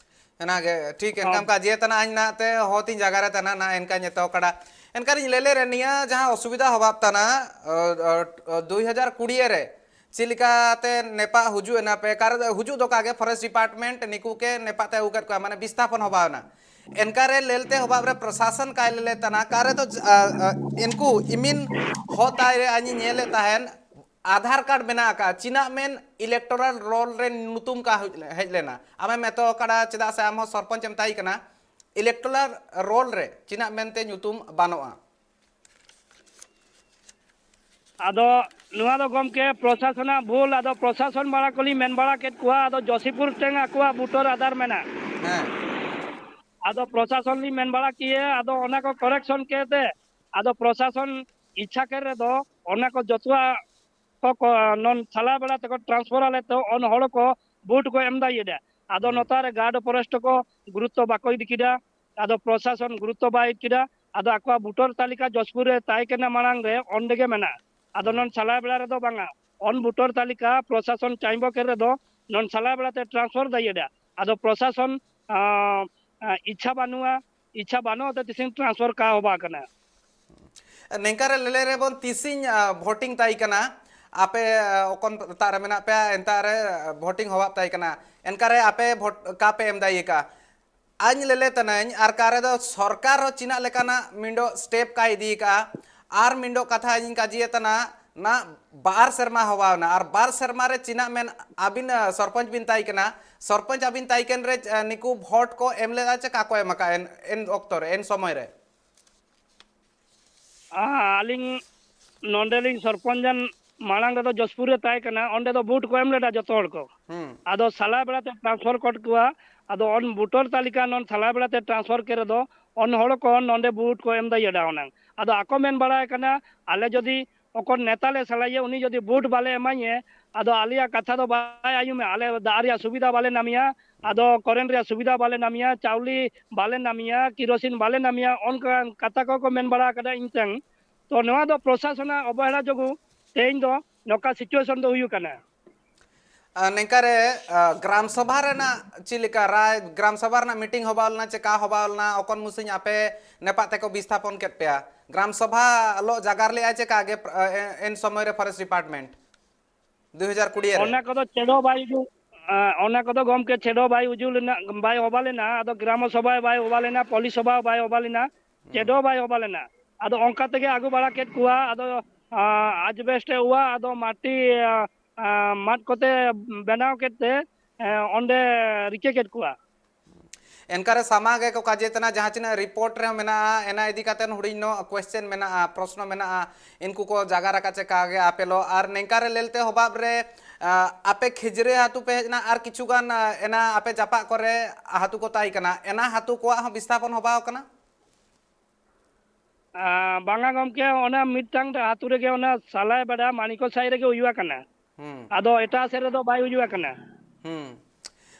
ᱮᱱᱟᱜᱮ ᱴᱷᱤᱠ ᱮᱱᱠᱟᱢ ᱦᱚᱸ᱾ ᱠᱟ ᱡᱮ ᱛᱟᱱᱟ ᱟᱧ ᱱᱟ ᱛᱮ ᱦᱚ ᱛᱤᱧ ᱡᱟᱭᱜᱟ ᱨᱮ ᱛᱟᱱᱟ ᱱᱟ ᱮᱱᱠᱟ ᱧᱮᱛᱚ ᱠᱟᱰᱟ᱾ ᱮᱱᱠᱟ ᱨᱤᱧ ᱞᱮᱞᱮ ᱨᱮ ᱱᱤᱭᱟ ᱡᱟᱦᱟᱸ ᱚᱥᱩᱵᱤᱫᱷᱟ ᱦᱚᱵᱟᱵ ᱛᱟᱱᱟ, ᱚ, ᱚ, ᱚ, ᱫᱩᱭ ᱦᱟᱡᱟᱨ ᱠᱩᱲᱤ ᱨᱮ ᱪᱮᱫ ᱞᱮᱠᱟᱛᱮ ᱱᱮᱯᱟᱜ ᱦᱩᱡᱩᱜ ᱮᱱᱟ ᱯᱮ, ᱠᱟᱨᱮ ᱦᱩᱡᱩᱜ ᱫᱚ ᱠᱟᱜᱮ ᱯᱷᱚᱨᱮᱥᱴ ᱰᱤᱯᱟᱨᱴᱢᱮᱱᱴ ᱱᱤᱠᱩ ᱠᱮ ᱱᱮᱯᱟᱜ ᱛᱮ ᱟᱹᱜᱩ ᱠᱮᱫ ᱠᱚᱣᱟ, ᱢᱟᱱᱮ ᱵᱤᱥᱛᱷᱟᱯᱚᱱ ᱦᱚᱵᱟᱣ ᱮᱱᱟ᱾ ᱮᱱᱠᱟᱨᱮ ᱞᱮᱞᱛᱮ ᱦᱚᱵᱟᱵ ᱨᱮ ᱯᱨᱚᱥᱟᱥᱚᱱ ᱠᱟᱭ ᱞᱮᱞᱮ ᱛᱟᱱᱟ, ᱠᱟᱨᱮ ᱫᱚ, ᱟ, ᱟ, ᱤᱱᱠᱩ ᱤᱢᱤᱱ ᱦᱚ ᱛᱟᱭ ᱨᱮ ᱟᱧᱤ ᱧᱮᱞᱮᱫ ᱛᱟᱦᱮᱱ, ᱟᱫᱷᱟᱨ ᱠᱟᱨᱰ ᱢᱮᱱᱟᱜ ᱟᱠᱟᱫ, ᱪᱤᱱᱟᱜ ᱢᱮᱱ ᱤᱞᱮᱠᱴᱳᱨᱟᱞ ᱨᱳᱞ ᱨᱮ ᱧᱩᱛᱩᱢ ᱠᱟ ᱦᱩᱭ ᱞᱮ-, ᱦᱮᱡ ᱞᱮᱱᱟ? ᱟᱢᱮᱢ ᱮᱛᱚ ᱟᱠᱟᱫᱟ, ᱪᱮᱫᱟᱜ ᱥᱮ ᱟᱢ ᱦᱚᱸ ᱥᱚᱨᱯᱚᱧᱪ ᱮᱢ ᱛᱟᱦᱮᱸ ᱠᱟᱱᱟ, ᱤᱞᱮᱠᱴᱳᱨᱟᱞ ᱨᱳᱞ ᱨᱮ ᱪᱤᱱᱟᱜ ᱢᱮᱱᱛᱮ ᱧᱩᱛᱩᱢ ᱵᱟᱹᱱᱩᱜᱼᱟ? ᱟᱫᱚ ᱱᱚᱣᱟ ᱫᱚ ᱜᱚᱢᱠᱮ ᱯᱨᱚᱥᱟᱥᱚᱱᱟᱜ ᱵᱷᱩᱞ᱾ ᱟᱫᱚ ᱯᱨᱚᱥᱟᱥᱚᱱ ᱵᱟᱲᱟ ᱠᱚᱞᱤᱧ ᱢᱮᱱ ᱵᱟᱲᱟ ᱠᱮᱫ ᱠᱚᱣᱟ, ᱟᱫᱚ ᱡᱚᱥᱤᱯᱩᱨ ᱴᱷᱮᱱ ᱟᱠᱚᱣᱟᱜ ᱵᱷᱳᱴᱟᱨ ᱟᱫᱷᱟᱨ ᱢᱮᱱᱟᱜᱼᱟ᱾ ᱦᱮᱸ᱾ ᱟᱫᱚ ᱯᱨᱚᱥᱟᱥᱚᱱ ᱞᱤᱧ ᱢᱮᱱ ᱵᱟᱲᱟ ᱠᱮᱭᱟ, ᱟᱫᱚ ᱚᱱᱟ ᱠᱚ ᱠᱚᱨᱮᱠᱥᱚᱱ ᱠᱮᱫ ᱛᱮ, ᱟᱫᱚ ᱯᱨᱚᱥᱟᱥᱚᱱ ᱤᱪᱪᱷᱟ ᱠᱮᱫ ᱨᱮᱫᱚ ᱚᱱᱟ ᱠᱚ ᱡᱚᱛᱚᱣᱟᱜ ᱠᱚ, ᱠᱚ, ᱱᱚᱱ ᱥᱟᱞᱟ ᱵᱮᱲᱟ ᱛᱮᱠᱚ ᱴᱨᱟᱱᱥᱯᱷᱟᱨ ᱟᱞᱮ ᱛᱮ ᱚᱱ ᱦᱚᱲ ᱠᱚ ᱵᱷᱳᱴ ᱠᱚ ᱮᱢ ᱫᱟᱲᱮᱭᱟᱫᱟ᱾ ᱟᱫᱚ ᱦᱩᱸ᱾ ᱱᱚᱛᱟᱨ ᱨᱮ ᱜᱟᱨᱰ ᱯᱷᱚᱨᱮᱥᱴ ᱠᱚ ᱜᱩᱨᱩᱛᱛᱚ ᱵᱟᱠᱚ ᱤᱫᱤ ᱠᱮᱫᱟ᱾ ᱟᱫᱚ ᱯᱨᱚᱥᱟᱥᱚᱱ ᱜᱩᱨᱩᱛᱛᱚ ᱵᱟᱭ ᱤᱫᱤ ᱠᱮᱫᱟ᱾ ᱟᱫᱚ ᱟᱠᱚᱣᱟᱜ ᱵᱷᱳᱴᱟᱨ ᱛᱟᱹᱞᱤᱠᱟ ᱡᱚᱥᱯᱩᱨ ᱨᱮ ᱛᱟᱦᱮᱸ ᱠᱟᱱᱟ ᱢᱟᱲᱟᱝ ᱨᱮ, ᱚᱸᱰᱮ ᱜᱮ ᱢᱮᱱᱟᱜᱼᱟ᱾ ᱟᱫᱚ ᱦᱩᱸ᱾ ᱱᱚᱱ ᱥᱟᱞᱟ ᱵᱮᱲᱟ ᱨᱮᱫᱚ ᱵᱟᱝᱟ, ᱚᱱ ᱵᱷᱳᱴᱟᱨ ᱛᱟᱹᱞᱤᱠᱟ ᱯᱨᱚᱥᱟᱥᱚᱱ ᱪᱟᱭᱵᱚ ᱠᱮᱫ ᱨᱮᱫᱚ ᱱᱚᱱ ᱥᱟᱞᱟ ᱵᱮᱲᱟ ᱛᱮ ᱴᱨᱟᱱᱥᱯᱷᱟᱨ ᱫᱟᱲᱮᱭᱟᱫᱟ᱾ ᱟᱫᱚ ᱯᱨᱚᱥᱟᱥᱚᱱ, ᱟᱸ, ᱟᱸ, ᱤᱪᱪᱷᱟ ᱵᱟᱹᱱᱩᱜᱼᱟ, ᱤᱪᱪᱷᱟ ᱵᱟᱹᱱᱩᱜ ᱛᱮ ᱛᱤᱥᱤᱝ ᱴᱨᱟᱱᱥᱯᱷᱟᱨ ᱠᱟ ᱦᱚᱸ ᱵᱟᱝ ᱠᱟᱱᱟ᱾ ᱱᱤᱝᱠᱟ ᱨᱮ ᱞᱮᱞᱮ ᱨᱮᱵᱚᱱ ᱛᱤᱥᱤᱧ, ᱟ, ᱵᱷᱳᱴᱤᱝ ᱛᱟᱭ ᱠᱟᱱᱟ, ᱟᱯᱮ, ᱟ, ᱚᱠᱚᱱ ᱛᱟᱜ ᱨᱮ ᱢᱮᱱᱟᱜ ᱯᱮᱭᱟ, ᱮᱱᱛᱟ ᱨᱮ, ᱟ, ᱵᱷᱳᱴᱤᱝ ᱦᱚᱵᱟᱵ ᱛᱟᱭ ᱠᱟᱱᱟ, ᱮᱱᱠᱟ ᱨᱮ ᱟᱯᱮ ᱵᱷᱳᱴ ᱠᱟ ᱯᱮ ᱮᱢ ᱫᱟᱭ ᱠᱟ? ᱟᱧ ᱞᱮᱞᱮ ᱛᱟᱱᱟᱧ, ᱟᱨ ᱠᱟ ᱨᱮ ᱫᱚ ᱥᱚᱨᱠᱟᱨ ᱦᱚᱸ ᱪᱤᱱᱟᱜ ᱞᱮᱠᱟᱱᱟᱜ ᱢᱤᱸᱰᱚ ᱥᱴᱮᱯ ᱠᱟᱭ ᱤᱫᱤ ᱠᱟᱜᱼᱟ, ᱟᱨ ᱢᱤᱸᱰᱚ ᱠᱟᱛᱷᱟ ᱤᱧ ᱠᱟᱡᱤᱭᱮ ᱛᱟᱱᱟ, ᱱᱟ ᱵᱟᱨ ᱥᱮᱨᱢᱟ ᱦᱚᱵᱟᱣᱱᱟ, ᱟᱨ ᱵᱟᱨ ᱥᱮᱨᱢᱟ ᱨᱮ ᱪᱤᱱᱟᱜ ᱢᱮᱱ ᱟᱹᱵᱤᱱ, ᱟ, ᱥᱚᱨᱯᱚᱧᱪ ᱵᱤᱱ ᱛᱟᱭ ᱠᱟᱱᱟ, ᱥᱚᱨᱯᱚᱧᱪ ᱟᱹᱵᱤᱱ ᱛᱟᱭ ᱠᱮᱱ ᱨᱮ, ᱟ, ᱱᱤᱠᱩ ᱵᱷᱳᱴ ᱠᱚ ᱮᱢ ᱞᱮᱫᱟ ᱪᱮ ᱠᱟ ᱠᱚ ᱮᱢ ᱟᱠᱟᱫ ᱮᱱ, ᱮᱱ ᱚᱠᱛᱚ ᱨᱮ, ᱮᱱ ᱥᱚᱢᱚᱭ ᱨᱮ? ᱟ-, ᱟᱹᱞᱤᱧ ᱱᱚᱰᱮᱞᱤᱧ ᱥᱚᱨᱯᱚᱧᱪ ᱢᱟᱲᱟᱝ ᱨᱮᱫᱚ ᱡᱚᱥᱯᱩᱨ ᱨᱮ ᱛᱟᱦᱮᱸ ᱠᱟᱱᱟ, ᱚᱸᱰᱮ ᱫᱚ ᱵᱷᱳᱴ ᱠᱚ ᱮᱢ ᱞᱮᱫᱟ ᱡᱚᱛᱚ ᱦᱚᱲ ᱠᱚ᱾ ᱦᱩᱸ᱾ ᱟᱫᱚ ᱥᱟᱞᱟ ᱵᱮᱲᱟ ᱛᱮ ᱴᱨᱟᱱᱥᱯᱷᱟᱨ ᱠᱚᱴ ᱠᱚᱣᱟ᱾ ᱟᱫᱚ ᱚᱱ ᱵᱷᱳᱴᱟᱨ ᱛᱟᱹᱞᱤᱠᱟ ᱱᱚᱱ ᱥᱟᱞᱟ ᱵᱮᱲᱟ ᱛᱮ ᱴᱨᱟᱱᱥᱯᱷᱟᱨ ᱠᱮ ᱨᱮᱫᱚ ᱚᱱ ᱦᱚᱲ ᱠᱚ ᱱᱚᱰᱮ ᱵᱷᱳᱴ ᱠᱚ ᱮᱢ ᱫᱟᱲᱮᱭᱟᱫᱟ ᱦᱩᱱᱟᱹᱝ᱾ ᱟᱫᱚ ᱟᱠᱚ ᱢᱮᱱ ᱵᱟᱲᱟᱭ ᱠᱟᱱᱟ, ᱟᱞᱮ ᱡᱩᱫᱤ ᱚᱠᱚᱭ ᱱᱮᱛᱟ ᱞᱮ ᱥᱟᱞᱟᱭᱟ, ᱩᱱᱤ ᱡᱩᱫᱤ ᱵᱷᱳᱴ ᱵᱟᱞᱮ ᱮᱢᱟᱧᱮ, ᱟᱫᱚ ᱟᱞᱮᱭᱟᱜ ᱠᱟᱛᱷᱟ ᱫᱚ ᱵᱟᱭ ᱟᱸᱡᱚᱢᱟ, ᱟᱞᱮ ᱫᱟᱜ ᱨᱮᱭᱟᱜ ᱥᱩᱵᱤᱫᱷᱟ ᱵᱟᱞᱮ ᱱᱟᱢᱮᱭᱟ, ᱟᱫᱚ ᱠᱚᱨᱮᱱᱴ ᱨᱮᱭᱟᱜ ᱥᱩᱵᱤᱫᱷᱟ ᱵᱟᱞᱮ ᱱᱟᱢᱮᱭᱟ, ᱪᱟᱣᱞᱮ ᱵᱟᱞᱮ ᱱᱟᱢᱮᱭᱟ, ᱠᱮᱨᱳᱥᱤᱱ ᱵᱟᱞᱮ ᱱᱟᱢᱮᱭᱟ, ᱚᱱᱠᱟᱱ ᱠᱟᱛᱷᱟ ᱠᱚᱠᱚ ᱢᱮᱱ ᱵᱟᱲᱟ ᱟᱠᱟᱫᱟ ᱤᱧ ᱴᱷᱮᱱ᱾ ᱛᱚ ᱱᱚᱣᱟ ᱫᱚ ᱯᱨᱚᱥᱟᱥᱚᱱᱟᱜ ᱚᱵᱚᱦᱮᱲᱟ ᱡᱳᱜᱩ ᱛᱮᱦᱮᱧ ᱫᱚ ᱱᱚᱝᱠᱟ ᱥᱤᱪᱩᱭᱮᱥᱚᱱ ᱫᱚ ᱦᱩᱭᱩᱜ ᱠᱟᱱᱟ᱾ ᱟ, ᱱᱤᱝᱠᱟ ᱨᱮ, ᱟ, ᱜᱨᱟᱢ ᱥᱚᱵᱷᱟ ᱨᱮᱱᱟᱜ ᱪᱮᱫ ᱞᱮᱠᱟ ᱨᱟᱭ, ᱜᱨᱟᱢ ᱥᱚᱵᱷᱟ ᱨᱮᱱᱟᱜ ᱢᱤᱴᱤᱝ ᱦᱚᱵᱟᱣ ᱞᱮᱱᱟ ᱪᱮ ᱠᱟ ᱦᱚᱵᱟᱣ ᱞᱮᱱᱟ, ᱚᱠᱚᱱ ᱢᱩᱥᱤᱧ ᱟᱯᱮ ᱱᱮᱯᱟᱜ ᱛᱮᱠᱚ ᱵᱤᱥᱛᱷᱟᱯᱚᱱ ᱠᱮᱫ ᱯᱮᱭᱟ? ᱜᱨᱟᱢ ᱥᱚᱵᱷᱟ ᱞᱚᱜ ᱡᱟᱜᱟᱨ ᱞᱮᱜᱼᱟ ᱪᱮ ᱠᱟ ᱜᱮ, ᱟ, ᱮ-, ᱮᱱ ᱥᱚᱢᱚᱭ ᱨᱮ ᱯᱷᱚᱨᱮᱥᱴ ᱰᱤᱯᱟᱨᱴᱢᱮᱱᱴ? ᱫᱩ ᱦᱟᱡᱟᱨ ᱠᱩᱲᱤ ᱨᱮ? ᱚᱱᱟ ᱠᱚᱫᱚ ᱪᱮᱫ ᱦᱚᱸ ᱵᱟᱭ ᱩᱡᱩ-, ᱟ, ᱚᱱᱟ ᱠᱚᱫᱚ ᱜᱚᱢᱠᱮ ᱪᱮᱫ ᱦᱚᱸ ᱵᱟᱭ ᱩᱡᱩ ᱞᱮᱱᱟ, ᱵᱟᱭ ᱦᱚᱵᱟ ᱞᱮᱱᱟ᱾ ᱟᱫᱚ ᱜᱨᱟᱢᱚ ᱥᱚᱵᱷᱟ ᱵᱟᱭ ᱦᱚᱵᱟ ᱞᱮᱱᱟ, ᱯᱚᱞᱤ ᱥᱚᱵᱷᱟ ᱵᱟᱭ ᱦᱚᱵᱟ ᱞᱮᱱᱟ, ᱪᱮᱫ ᱦᱚᱸ ᱵᱟᱭ ᱦᱚᱵᱟ ᱞᱮᱱᱟ᱾ ᱟᱫᱚ ᱚᱱᱠᱟ ᱛᱮᱜᱮ ᱟᱹᱜᱩ ᱵᱟᱲᱟ ᱠᱮᱫ ᱠᱚᱣᱟ᱾ ᱟᱫᱚ, ᱟ, ᱟᱡᱽᱵᱮᱥᱴ ᱮ ᱚᱲᱟᱜ, ᱟᱫᱚ ᱢᱟᱴᱤ, ᱟ, ᱟ, ᱢᱟᱫ ᱠᱚᱛᱮ ᱵᱮᱱᱟᱣ ᱠᱮᱫ ᱛᱮ, ᱮ, ᱚᱸᱰᱮ ᱨᱤᱠᱟᱹ ᱠᱮᱫ ᱠᱚᱣᱟ᱾ ᱮᱱᱠᱟᱨᱮ ᱥᱟᱢᱟ ᱜᱮ ᱠᱚ ᱠᱟᱡᱮ ᱛᱟᱱᱟ, ᱡᱟᱦᱟᱸ ᱛᱤᱱᱟᱹᱜ ᱨᱤᱯᱳᱨᱴ ᱨᱮᱦᱚᱸ ᱢᱮᱱᱟᱜᱼᱟ, ᱮᱱᱟ ᱤᱫᱤ ᱠᱟᱛᱮ ᱦᱩᱰᱤᱧ ᱧᱚᱜ ᱠᱚᱥᱪᱮᱱ ᱢᱮᱱᱟᱜᱼᱟ, ᱯᱨᱚᱥᱱᱚ ᱢᱮᱱᱟᱜᱼᱟ, ᱤᱱᱠᱩ ᱠᱚ ᱡᱟᱜᱟ ᱨᱟᱠᱟᱵ ᱪᱮ ᱠᱟ ᱜᱮ ᱟᱯᱮ ᱞᱚ᱾ ᱟᱨ ᱱᱮᱝᱠᱟ ᱨᱮ ᱞᱮᱞᱛᱮ ᱦᱚᱵᱟᱵ ᱨᱮ, ᱟ, ᱟᱯᱮ ᱠᱷᱤᱡᱨᱟᱹ ᱟᱹᱛᱩ ᱯᱮ ᱦᱮᱡ ᱮᱱᱟ ᱟᱨ ᱠᱤᱪᱷᱩ ᱜᱟᱱ, ᱟ, ᱮᱱᱟ ᱟᱯᱮ ᱡᱟᱯᱟᱜ ᱠᱚᱨᱮ ᱟᱹᱛᱩ ᱠᱚ ᱛᱟᱦᱮᱸ ᱠᱟᱱᱟ, ᱮᱱᱟ ᱟᱹᱛᱩ ᱠᱚᱣᱟᱜ ᱦᱚᱸ ᱵᱤᱥᱛᱷᱟᱯᱚᱱ ᱦᱚᱵᱟᱣ ᱠᱟᱱᱟ? ᱟ, ᱵᱟᱝᱟ ᱜᱚᱢᱠᱮ, ᱚᱱᱟ ᱢᱤᱫᱴᱟᱝ ᱟᱹᱛᱩ ᱨᱮᱜᱮ, ᱚᱱᱟ ᱥᱟᱞᱟᱭ ᱵᱮᱲᱟ ᱢᱟᱱᱤᱠᱚ ᱥᱟᱭ ᱨᱮᱜᱮ ᱦᱩᱭᱩᱜ ᱠᱟᱱᱟ᱾ ᱦᱩᱸ᱾ ᱟᱫᱚ ᱮᱴᱟᱜ ᱥᱮᱫ ᱨᱮᱫᱚ ᱵᱟᱭ ᱦᱩᱭᱩᱜ ᱠᱟᱱᱟ᱾ ᱦᱩᱸ᱾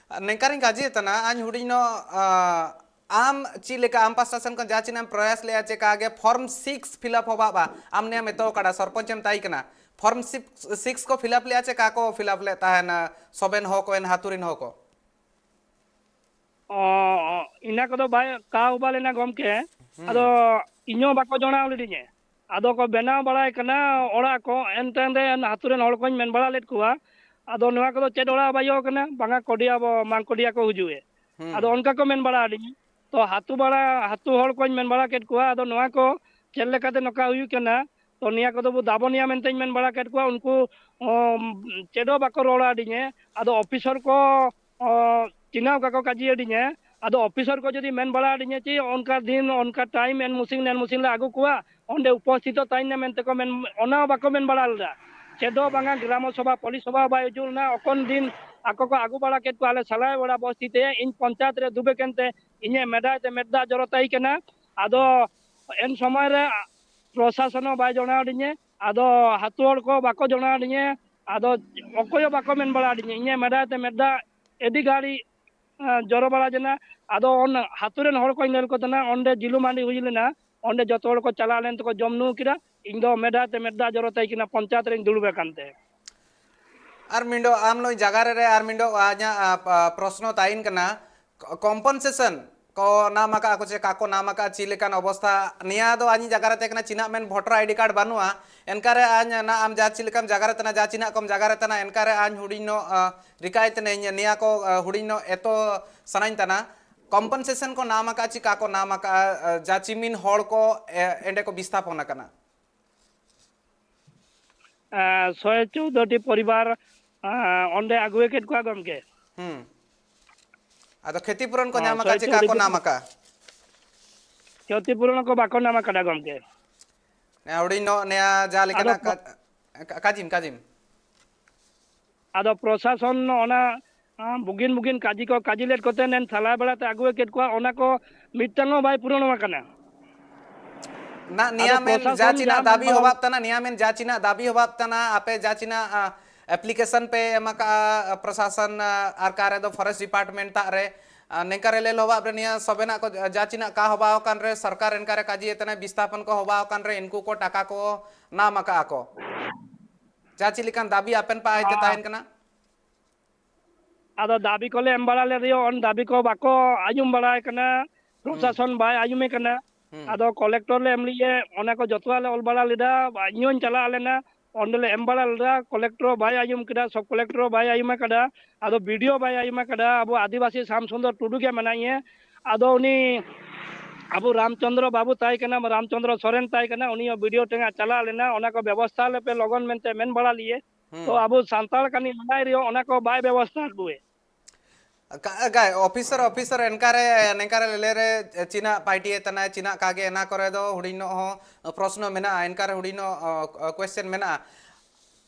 ᱟᱨ ᱱᱮᱝᱠᱟᱨᱤᱧ ᱠᱟᱡᱮ ᱛᱟᱱᱟ, ᱟᱧ ᱦᱩᱰᱤᱧ ᱱᱚ, ᱟ, ᱟᱢ ᱪᱮᱫ ᱞᱮᱠᱟ ᱟᱢ ᱯᱟᱥᱴᱟ ᱥᱮᱱ ᱠᱷᱚᱱ ᱡᱟᱦᱟᱸ ᱪᱤᱱᱟᱜ ᱮᱢ ᱯᱨᱚᱭᱟᱥ ᱞᱮᱜᱼᱟ, ᱪᱮᱠᱟ ᱜᱮ ᱯᱷᱚᱨᱢ ᱥᱤᱠᱥ ᱯᱷᱤᱞᱟᱯ ᱦᱚᱸ ᱵᱟᱵᱟ, ᱟᱢ ᱱᱮᱢ ᱮᱛᱚ ᱠᱟᱰᱟ ᱥᱚᱨᱯᱚᱧᱪ ᱮᱢ ᱛᱟᱭ ᱠᱟᱱᱟ, ᱯᱷᱚᱨᱢ ᱥᱤᱠᱥ, ᱥᱤᱠᱥ ᱠᱚ ᱯᱷᱤᱞᱟᱯ ᱞᱮᱜᱼᱟ, ᱪᱮᱠᱟ ᱠᱚ ᱯᱷᱤᱞᱟᱯ ᱞᱮᱫ ᱛᱟᱦᱮᱱᱟ ᱥᱚᱵᱮᱱ ᱦᱚᱸ ᱠᱚ, ᱮᱱ ᱦᱟᱹᱛᱩᱨᱤᱱ ᱦᱚᱸ ᱠᱚ? ᱚ, ᱚ, ᱤᱱᱟᱹ ᱠᱚᱫᱚ ᱵᱟᱭ ᱠᱟᱣ ᱵᱟ ᱞᱮᱱᱟ ᱜᱚᱢᱠᱮ᱾ ᱦᱩᱸ᱾ ᱟᱫᱚ ᱤᱧ ᱦᱚᱸ ᱵᱟᱠᱚ ᱡᱚᱲᱟᱣ ᱞᱤᱫᱤᱧᱟ᱾ ᱟᱫᱚ ᱠᱚ ᱵᱮᱱᱟᱣ ᱵᱟᱲᱟᱭ ᱠᱟᱱᱟ ᱚᱲᱟᱜ ᱠᱚ, ᱮᱱᱛᱮ ᱨᱮ ᱟᱹᱛᱩ ᱨᱮᱱ ᱦᱚᱲ ᱠᱚᱧ ᱢᱮᱱ ᱵᱟᱲᱟ ᱞᱮᱫ ᱠᱚᱣᱟ᱾ ᱟᱫᱚ ᱱᱚᱣᱟ ᱠᱚᱫᱚ ᱪᱮᱫ ᱚᱲᱟᱜ ᱵᱟᱭᱚᱜ ᱠᱟᱱᱟ, ᱵᱟᱝᱟ ᱠᱚᱰᱤᱭᱟ ᱵᱚ, ᱢᱟᱝ ᱠᱚᱰᱤᱭᱟ ᱠᱚ ᱦᱤᱡᱩᱜᱼᱮ᱾ ᱦᱩᱸ᱾ ᱟᱫᱚ ᱚᱱᱠᱟ ᱠᱚ ᱢᱮᱱ ᱵᱟᱲᱟ ᱟᱹᱫᱤᱧᱟ᱾ ᱛᱚ ᱟᱹᱛᱩ ᱵᱟᱲᱟ, ᱟᱹᱛᱩ ᱦᱚᱲ ᱠᱚᱧ ᱢᱮᱱ ᱵᱟᱲᱟ ᱠᱮᱫ ᱠᱚᱣᱟ, ᱟᱫᱚ ᱱᱚᱣᱟ ᱠᱚ ᱪᱮᱫ ᱞᱮᱠᱟᱛᱮ ᱱᱚᱝᱠᱟ ᱦᱩᱭᱩᱜ ᱠᱟᱱᱟ, ᱛᱚ ᱱᱤᱭᱟᱹ ᱠᱚᱫᱚ ᱵᱚ ᱫᱟᱵᱚᱱ ᱜᱮᱭᱟ ᱢᱮᱱᱛᱮᱧ ᱢᱮᱱ ᱵᱟᱲᱟ ᱠᱮᱫ ᱠᱚᱣᱟ᱾ ᱩᱱᱠᱩ, ᱚ, ᱪᱮᱫ ᱦᱚᱸ ᱵᱟᱠᱚ ᱨᱚᱲ ᱟᱹᱫᱤᱧᱟ᱾ ᱟᱫᱚ ᱚᱯᱷᱤᱥᱚᱨ ᱠᱚ, ᱚ, ᱪᱤᱱᱦᱟᱹᱣ ᱠᱟᱠᱚ ᱠᱟᱡᱤ ᱟᱹᱫᱤᱧᱟ᱾ ᱟᱫᱚ ᱚᱯᱷᱤᱥᱚᱨ ᱠᱚ ᱡᱩᱫᱤ ᱢᱮᱱ ᱵᱟᱲᱟ ᱟᱹᱫᱤᱧᱟ ᱪᱮ ᱚᱱᱠᱟ ᱫᱤᱱ, ᱚᱱᱠᱟ ᱴᱟᱭᱤᱢ ᱮᱱ ᱢᱩᱥᱤᱱ, ᱮᱱ ᱢᱩᱥᱤᱱ ᱞᱮ ᱟᱹᱜᱩ ᱠᱚᱣᱟ, ᱚᱸᱰᱮ ᱩᱯᱚᱥᱛᱷᱤᱛᱚ ᱛᱟᱦᱮᱱ ᱢᱮ ᱢᱮᱱᱛᱮ ᱠᱚ ᱢᱮᱱ, ᱚᱱᱟ ᱦᱚᱸ ᱵᱟᱠᱚ ᱢᱮᱱ ᱵᱟᱲᱟ ᱞᱮᱫᱟ᱾ ᱪᱮᱫ ᱦᱚᱸ ᱵᱟᱝᱟ, ᱜᱨᱟᱢᱚ ᱥᱚᱵᱷᱟ, ᱯᱚᱞᱤ ᱥᱚᱵᱷᱟ ᱵᱟᱭ ᱦᱤᱡᱩᱜ ᱞᱮᱱᱟ᱾ ᱚᱠᱚᱱ ᱫᱤᱱ ᱟᱠᱚ ᱠᱚ ᱟᱹᱜᱩ ᱵᱟᱲᱟ ᱠᱮᱫ ᱠᱚᱣᱟ ᱟᱞᱮ ᱥᱟᱞᱟᱭ ᱵᱮᱲᱟ ᱵᱚᱥᱛᱤ ᱛᱮ, ᱤᱧ ᱯᱚᱧᱪᱟᱭᱮᱛ ᱨᱮ ᱫᱩᱵᱮ ᱠᱮᱱᱛᱮ ᱤᱧᱟᱹᱜ ᱢᱮᱫᱟᱭ ᱛᱮ ᱢᱮᱫ ᱫᱟᱜ ᱡᱚᱨᱚ ᱛᱟᱭ ᱠᱟᱱᱟ᱾ ᱟᱫᱚ ᱮᱱ ᱥᱚᱢᱚᱭ ᱨᱮ ᱯᱨᱚᱥᱟᱥᱚᱱ ᱦᱚᱸ ᱵᱟᱭ ᱡᱚᱲᱟᱣ ᱟᱹᱫᱤᱧᱟ, ᱟᱫᱚ ᱟᱹᱛᱩ ᱦᱚᱲ ᱠᱚ ᱵᱟᱠᱚ ᱡᱚᱲᱟᱣ ᱟᱹᱫᱤᱧᱟ, ᱟᱫᱚ ᱚᱠᱚᱭ ᱦᱚᱸ ᱵᱟᱠᱚ ᱢᱮᱱ ᱵᱟᱲᱟ ᱟᱹᱫᱤᱧᱟ᱾ ᱤᱧᱟᱹᱜ ᱢᱮᱫᱟᱭ ᱛᱮ ᱢᱮᱫ ᱫᱟᱜ ᱟᱹᱰᱤ ᱜᱷᱟᱹᱲᱤᱡ, ᱮᱸ, ᱡᱚᱨᱚ ᱵᱟᱲᱟ ᱞᱮᱱᱟ᱾ ᱟᱫᱚ ᱚᱱᱟ ᱟᱹᱛᱩ ᱨᱮᱱ ᱦᱚᱲ ᱠᱚᱧ ᱧᱮᱞ ᱠᱚ ᱛᱟᱦᱮᱱᱟ, ᱚᱸᱰᱮ ᱡᱤᱞᱩ ᱢᱟᱹᱰᱤ ᱦᱩᱭ ᱞᱮᱱᱟ, ᱚᱸᱰᱮ ᱡᱚᱛᱚ ᱦᱚᱲ ᱠᱚ ᱪᱟᱞᱟᱣ ᱞᱮᱱ ᱛᱮᱠᱚ ᱡᱚᱢ ᱧᱩ ᱠᱮᱫᱟ, ᱤᱧ ᱫᱚ ᱢᱮᱫᱟᱭ ᱛᱮ ᱢᱮᱫ ᱫᱟᱜ ᱡᱚᱨᱚ ᱛᱟᱭ ᱠᱟᱱᱟ, ᱯᱚᱧᱪᱟᱭᱮᱛ ᱨᱮᱧ ᱫᱩᱲᱩᱵ ᱟᱠᱟᱱ ᱛᱮ᱾ ᱟᱨ ᱢᱤᱫᱚ ᱟᱢ ᱱᱩᱭ ᱡᱟᱭᱜᱟ ᱨᱮ, ᱟᱨ ᱢᱤᱫᱚ ᱟᱧᱟᱜ, ᱟ, ᱯ-, ᱟ, ᱯᱨᱚᱥᱱᱚ ᱛᱟᱦᱮᱱ ᱠᱟᱱᱟ, ᱠᱚ-, ᱠᱚᱢᱯᱚᱱᱥᱮᱥᱚᱱ ᱠᱚ ᱱᱟᱢ ᱟᱠᱟᱫ ᱠᱚ ᱪᱮ ᱠᱟᱠᱚ ᱱᱟᱢ ᱟᱠᱟᱫ ᱪᱮᱫ ᱞᱮᱠᱟᱱ ᱚᱵᱚᱥᱛᱷᱟ? ᱱᱤᱭᱟ ᱫᱚ ᱟᱧ ᱡᱟᱭᱜᱟ ᱨᱮ ᱛᱟᱦᱮᱸ ᱠᱟᱱᱟ, ᱪᱤᱱᱟᱜ ᱢᱮᱱ voter ID card ᱵᱟᱹᱱᱩᱜᱼᱟ, ᱮᱱᱠᱟᱨᱮ ᱟᱧ ᱱᱟ ᱟᱢ ᱡᱟ ᱪᱮᱫ ᱞᱮᱠᱟᱢ ᱡᱟᱭᱜᱟ ᱨᱮ ᱛᱟᱦᱮᱱᱟ, ᱡᱟ ᱪᱤᱱᱟᱜ ᱠᱚᱢ ᱡᱟᱭᱜᱟ ᱨᱮ ᱛᱟᱦᱮᱱᱟ, ᱮᱱᱠᱟᱨᱮ ᱟᱧ ᱦᱩᱰᱤᱧ ᱧᱚᱜ, ᱟ, ᱨᱤᱠᱟᱭ ᱛᱮᱱᱟᱹᱧ ᱱᱤᱭᱟ ᱠᱚ, ᱟ, ᱦᱩᱰᱤᱧ ᱧᱚᱜ ᱮᱛᱚ ᱥᱟᱱᱟᱧ ᱛᱟᱦᱮᱱᱟ᱾ Compensation ᱠᱚ ᱱᱟᱢ ᱟᱠᱟᱫ ᱪᱮ ᱠᱟᱠᱚ ᱱᱟᱢ ᱟᱠᱟᱫ, ᱟ, ᱡᱟ ᱪᱤᱢᱤᱱ ᱦᱚᱲ ᱠᱚ, ᱮ, ᱮᱸᱰᱮ ᱠᱚ ᱵᱤᱥᱛᱷᱟᱯᱚᱱ ᱟᱠᱟᱱᱟ? ᱮᱸ, ᱥᱚᱭ ᱪᱳᱣᱫᱚ ᱴᱤ ᱯᱚᱨᱤᱵᱟᱨ, ᱮᱸ, ᱚᱸᱰᱮ ᱟᱹᱜᱩ ᱠᱮᱫ ᱠᱚᱣᱟ ᱜᱚᱢᱠᱮ᱾ ᱦᱩᱸ᱾ ᱟᱫᱚ ᱠᱷᱮᱛᱤ ᱯᱩᱨᱚᱱ ᱠᱚ ᱦᱚᱸ, ᱧᱟᱢ ᱟᱠᱟᱫ ᱥᱚᱭ ᱪᱮ ᱪᱳᱣᱫᱚ ᱠᱟᱠᱚ ᱴᱤ ᱱᱟᱢ ᱟᱠᱟᱫ? ᱠᱷᱮᱛᱤ ᱯᱩᱨᱚᱱ ᱠᱚ ᱵᱟᱠᱚ ᱧᱟᱢ ᱟᱠᱟᱫᱟ ᱜᱚᱢᱠᱮ᱾ ᱱᱮ ᱦᱩᱰᱤᱧ ᱱᱚᱜ ᱱᱮᱭᱟ ᱡᱟ ᱟᱫᱚ ᱞᱮᱠᱟᱱᱟᱜ ᱯᱨᱚ-, ᱠᱟ-, ᱠᱟ-, ᱠᱟᱡᱤᱢ, ᱠᱟᱡᱤᱢ᱾ ᱟᱫᱚ ᱯᱨᱚᱥᱟᱥᱚᱱ ᱚᱱᱟ, ᱟᱸ, ᱵᱩᱜᱤᱱ ᱵᱩᱜᱤᱱ ᱠᱟᱡᱤ ᱠᱚ ᱠᱟᱡᱤ ᱞᱮᱫ ᱠᱚᱛᱮ ᱱᱮᱱ ᱥᱟᱞᱟ ᱵᱮᱲᱟ ᱛᱮ ᱟᱹᱜᱩ ᱠᱮᱫ ᱠᱚᱣᱟ, ᱚᱱᱟ ᱠᱚ ᱢᱤᱫᱴᱟᱝ ᱦᱚᱸ ᱵᱟᱭ ᱯᱩᱨᱚᱱ ᱟᱠᱟᱱᱟ᱾ ᱱᱟ, ᱟᱫᱚ ᱱᱤᱭᱟ ᱢᱮᱱ ᱡᱟ ᱯᱨᱚᱥᱟᱥᱚᱱ ᱪᱤᱱᱟᱜ ᱡᱟᱦᱟᱸ ᱫᱟᱵᱤ ᱱᱚᱝᱠᱟ ᱦᱚᱵᱟᱵ ᱛᱟᱱᱟ, ᱱᱤᱭᱟ ᱢᱮᱱ ᱡᱟ ᱪᱤᱱᱟᱜ ᱫᱟᱵᱤ ᱦᱚᱵᱟᱵ ᱛᱟᱱᱟ, ᱟᱯᱮ ᱡᱟ ᱪᱤᱱᱟᱜ, ᱟ, application ᱯᱮ ᱮᱢ ᱟᱠᱟᱜᱼᱟ, ᱟ, ᱯᱨᱚᱥᱟᱥᱚᱱ, ᱟ, ᱟᱨ ᱠᱟᱨᱮ ᱫᱚ forest department ᱛᱟᱜ ᱨᱮ, ᱟ, ᱱᱮᱝᱠᱟ ᱨᱮ ᱞᱮ ᱞᱚᱦᱚᱵᱟᱵ ᱨᱮ ᱱᱤᱭᱟ ᱥᱚᱵᱮᱱᱟᱜ ᱠᱚ ᱡᱟ ᱪᱤᱱᱟᱜ ᱠᱟ ᱦᱚᱵᱟᱣ ᱟᱠᱟᱱ ᱨᱮ ᱥᱚᱨᱠᱟᱨ ᱮᱱᱠᱟ ᱨᱮ ᱠᱟᱡᱤ ᱮᱛᱱᱟ ᱵᱤᱥᱛᱷᱟᱯᱚᱱ ᱠᱚ ᱦᱚᱵᱟᱣ ᱟᱠᱟᱱ ᱨᱮ ᱤᱱᱠᱩ ᱠᱚ ᱴᱟᱠᱟ ᱠᱚ ᱱᱟᱢ ᱟᱠᱟᱜᱼᱟ ᱠᱚ᱾ ᱡᱟ ᱪᱮᱫ ᱞᱮᱠᱟᱱ ᱫᱟᱵᱤ ᱟᱯᱮᱱ ᱯᱟᱦᱴᱟ ᱛᱮ ᱟᱨ ᱛᱟᱦᱮᱱ ᱠᱟᱱᱟ? ᱟᱫᱚ ᱫᱟᱵᱤ ᱠᱚᱞᱮ ᱮᱢ ᱵᱟᱲᱟ ᱞᱮᱫ ᱨᱮᱦᱚᱸ, ᱚᱱ ᱫᱟᱵᱤ ᱠᱚ ᱵᱟᱠᱚ ᱟᱸᱡᱚᱢ ᱵᱟᱲᱟᱭ ᱠᱟᱱᱟ, ᱦᱩᱸ᱾ ᱯᱨᱚᱥᱟᱥᱚᱱ ᱵᱟᱭ ᱟᱸᱡᱚᱢᱮ ᱠᱟᱱᱟ᱾ ᱦᱩᱸ᱾ ᱟᱫᱚ ᱠᱚᱞᱮᱠᱴᱚᱨ ᱞᱮ ᱮᱢ ᱞᱮᱜᱼᱟ, ᱚᱱᱟ ᱠᱚ ᱡᱚᱛᱚᱣᱟᱜ ᱞᱮ ᱚᱞ ᱵᱟᱲᱟ ᱞᱮᱫᱟ, ᱤᱧ ᱦᱚᱸᱧ ᱪᱟᱞᱟᱣ ᱞᱮᱱᱟ, ᱚᱸᱰᱮ ᱞᱮ ᱮᱢ ᱵᱟᱲᱟ ᱞᱮᱫᱟ, ᱠᱚᱞᱮᱠᱴᱚᱨ ᱵᱟᱭ ᱟᱸᱡᱚᱢ ᱠᱮᱫᱟ, ᱥᱚᱵ ᱠᱚᱞᱮᱠᱴᱚᱨ ᱵᱟᱭ ᱟᱸᱡᱚᱢ ᱟᱠᱟᱫᱟ᱾ ᱟᱫᱚ ᱵᱤ ᱰᱤ ᱳ ᱵᱟᱭ ᱟᱸᱡᱚᱢ ᱟᱠᱟᱫᱟ, ᱟᱵᱚ ᱟᱹᱫᱤᱵᱟᱹᱥᱤ ᱥᱟᱢ ᱥᱩᱱᱫᱚᱨ ᱴᱩᱰᱩ ᱜᱮ ᱢᱮᱱᱟᱭᱟ᱾ ᱟᱫᱚ ᱩᱱᱤ ᱟᱵᱚ ᱨᱟᱢᱪᱚᱸᱫᱽᱨᱚ ᱵᱟᱵᱩ ᱛᱟᱭ ᱠᱟᱱᱟ, ᱨᱟᱢᱪᱚᱸᱫᱽᱨᱚ ᱥᱚᱨᱮᱱ ᱛᱟᱭ ᱠᱟᱱᱟ, ᱩᱱᱤ ᱦᱚᱸ ᱵᱤ ᱰᱤ ᱳ ᱴᱷᱮᱱ ᱪᱟᱞᱟᱣ ᱞᱮᱱᱟ, ᱚᱱᱟ ᱠᱚ ᱵᱮᱵᱚᱥᱛᱷᱟ ᱞᱮᱯᱮ ᱞᱚᱜᱚᱱ ᱢᱮᱱᱛᱮ ᱢᱮᱱ ᱵᱟᱲᱟ ᱞᱮᱭᱟ᱾ ᱦᱩᱸ᱾ ᱛᱚ ᱟᱵᱚ ᱥᱟᱱᱛᱟᱲ ᱠᱟᱱᱤ ᱢᱮᱱᱟᱭ ᱨᱮᱦᱚᱸ ᱚᱱᱟ ᱠᱚ ᱵᱟᱭ ᱵᱮᱵᱚᱥᱛᱷᱟ ᱟᱵᱚᱭᱟ᱾ ᱠᱟ-, ᱠᱟᱭ, officer, officer, ᱮᱱᱠᱟᱨᱮ, ᱱᱮᱝᱠᱟᱨᱮ ᱞᱮᱞᱮ ᱨᱮ ᱪᱤᱱᱟᱜ ᱯᱟᱭᱴᱤᱭᱮ ᱛᱟᱱᱟᱭ, ᱪᱤᱱᱟᱜ ᱠᱟᱜᱮ, ᱮᱱᱟ ᱠᱚᱨᱮ ᱫᱚ ᱦᱩᱰᱤᱧ ᱱᱚᱜ ᱦᱚᱸ ᱯᱨᱚᱥᱱᱚ ᱢᱮᱱᱟᱜᱼᱟ, ᱮᱱᱠᱟᱨᱮ ᱦᱩᱰᱤᱧ ᱱᱚᱜ, ᱚ, ᱚ, question ᱢᱮᱱᱟᱜᱼᱟ᱾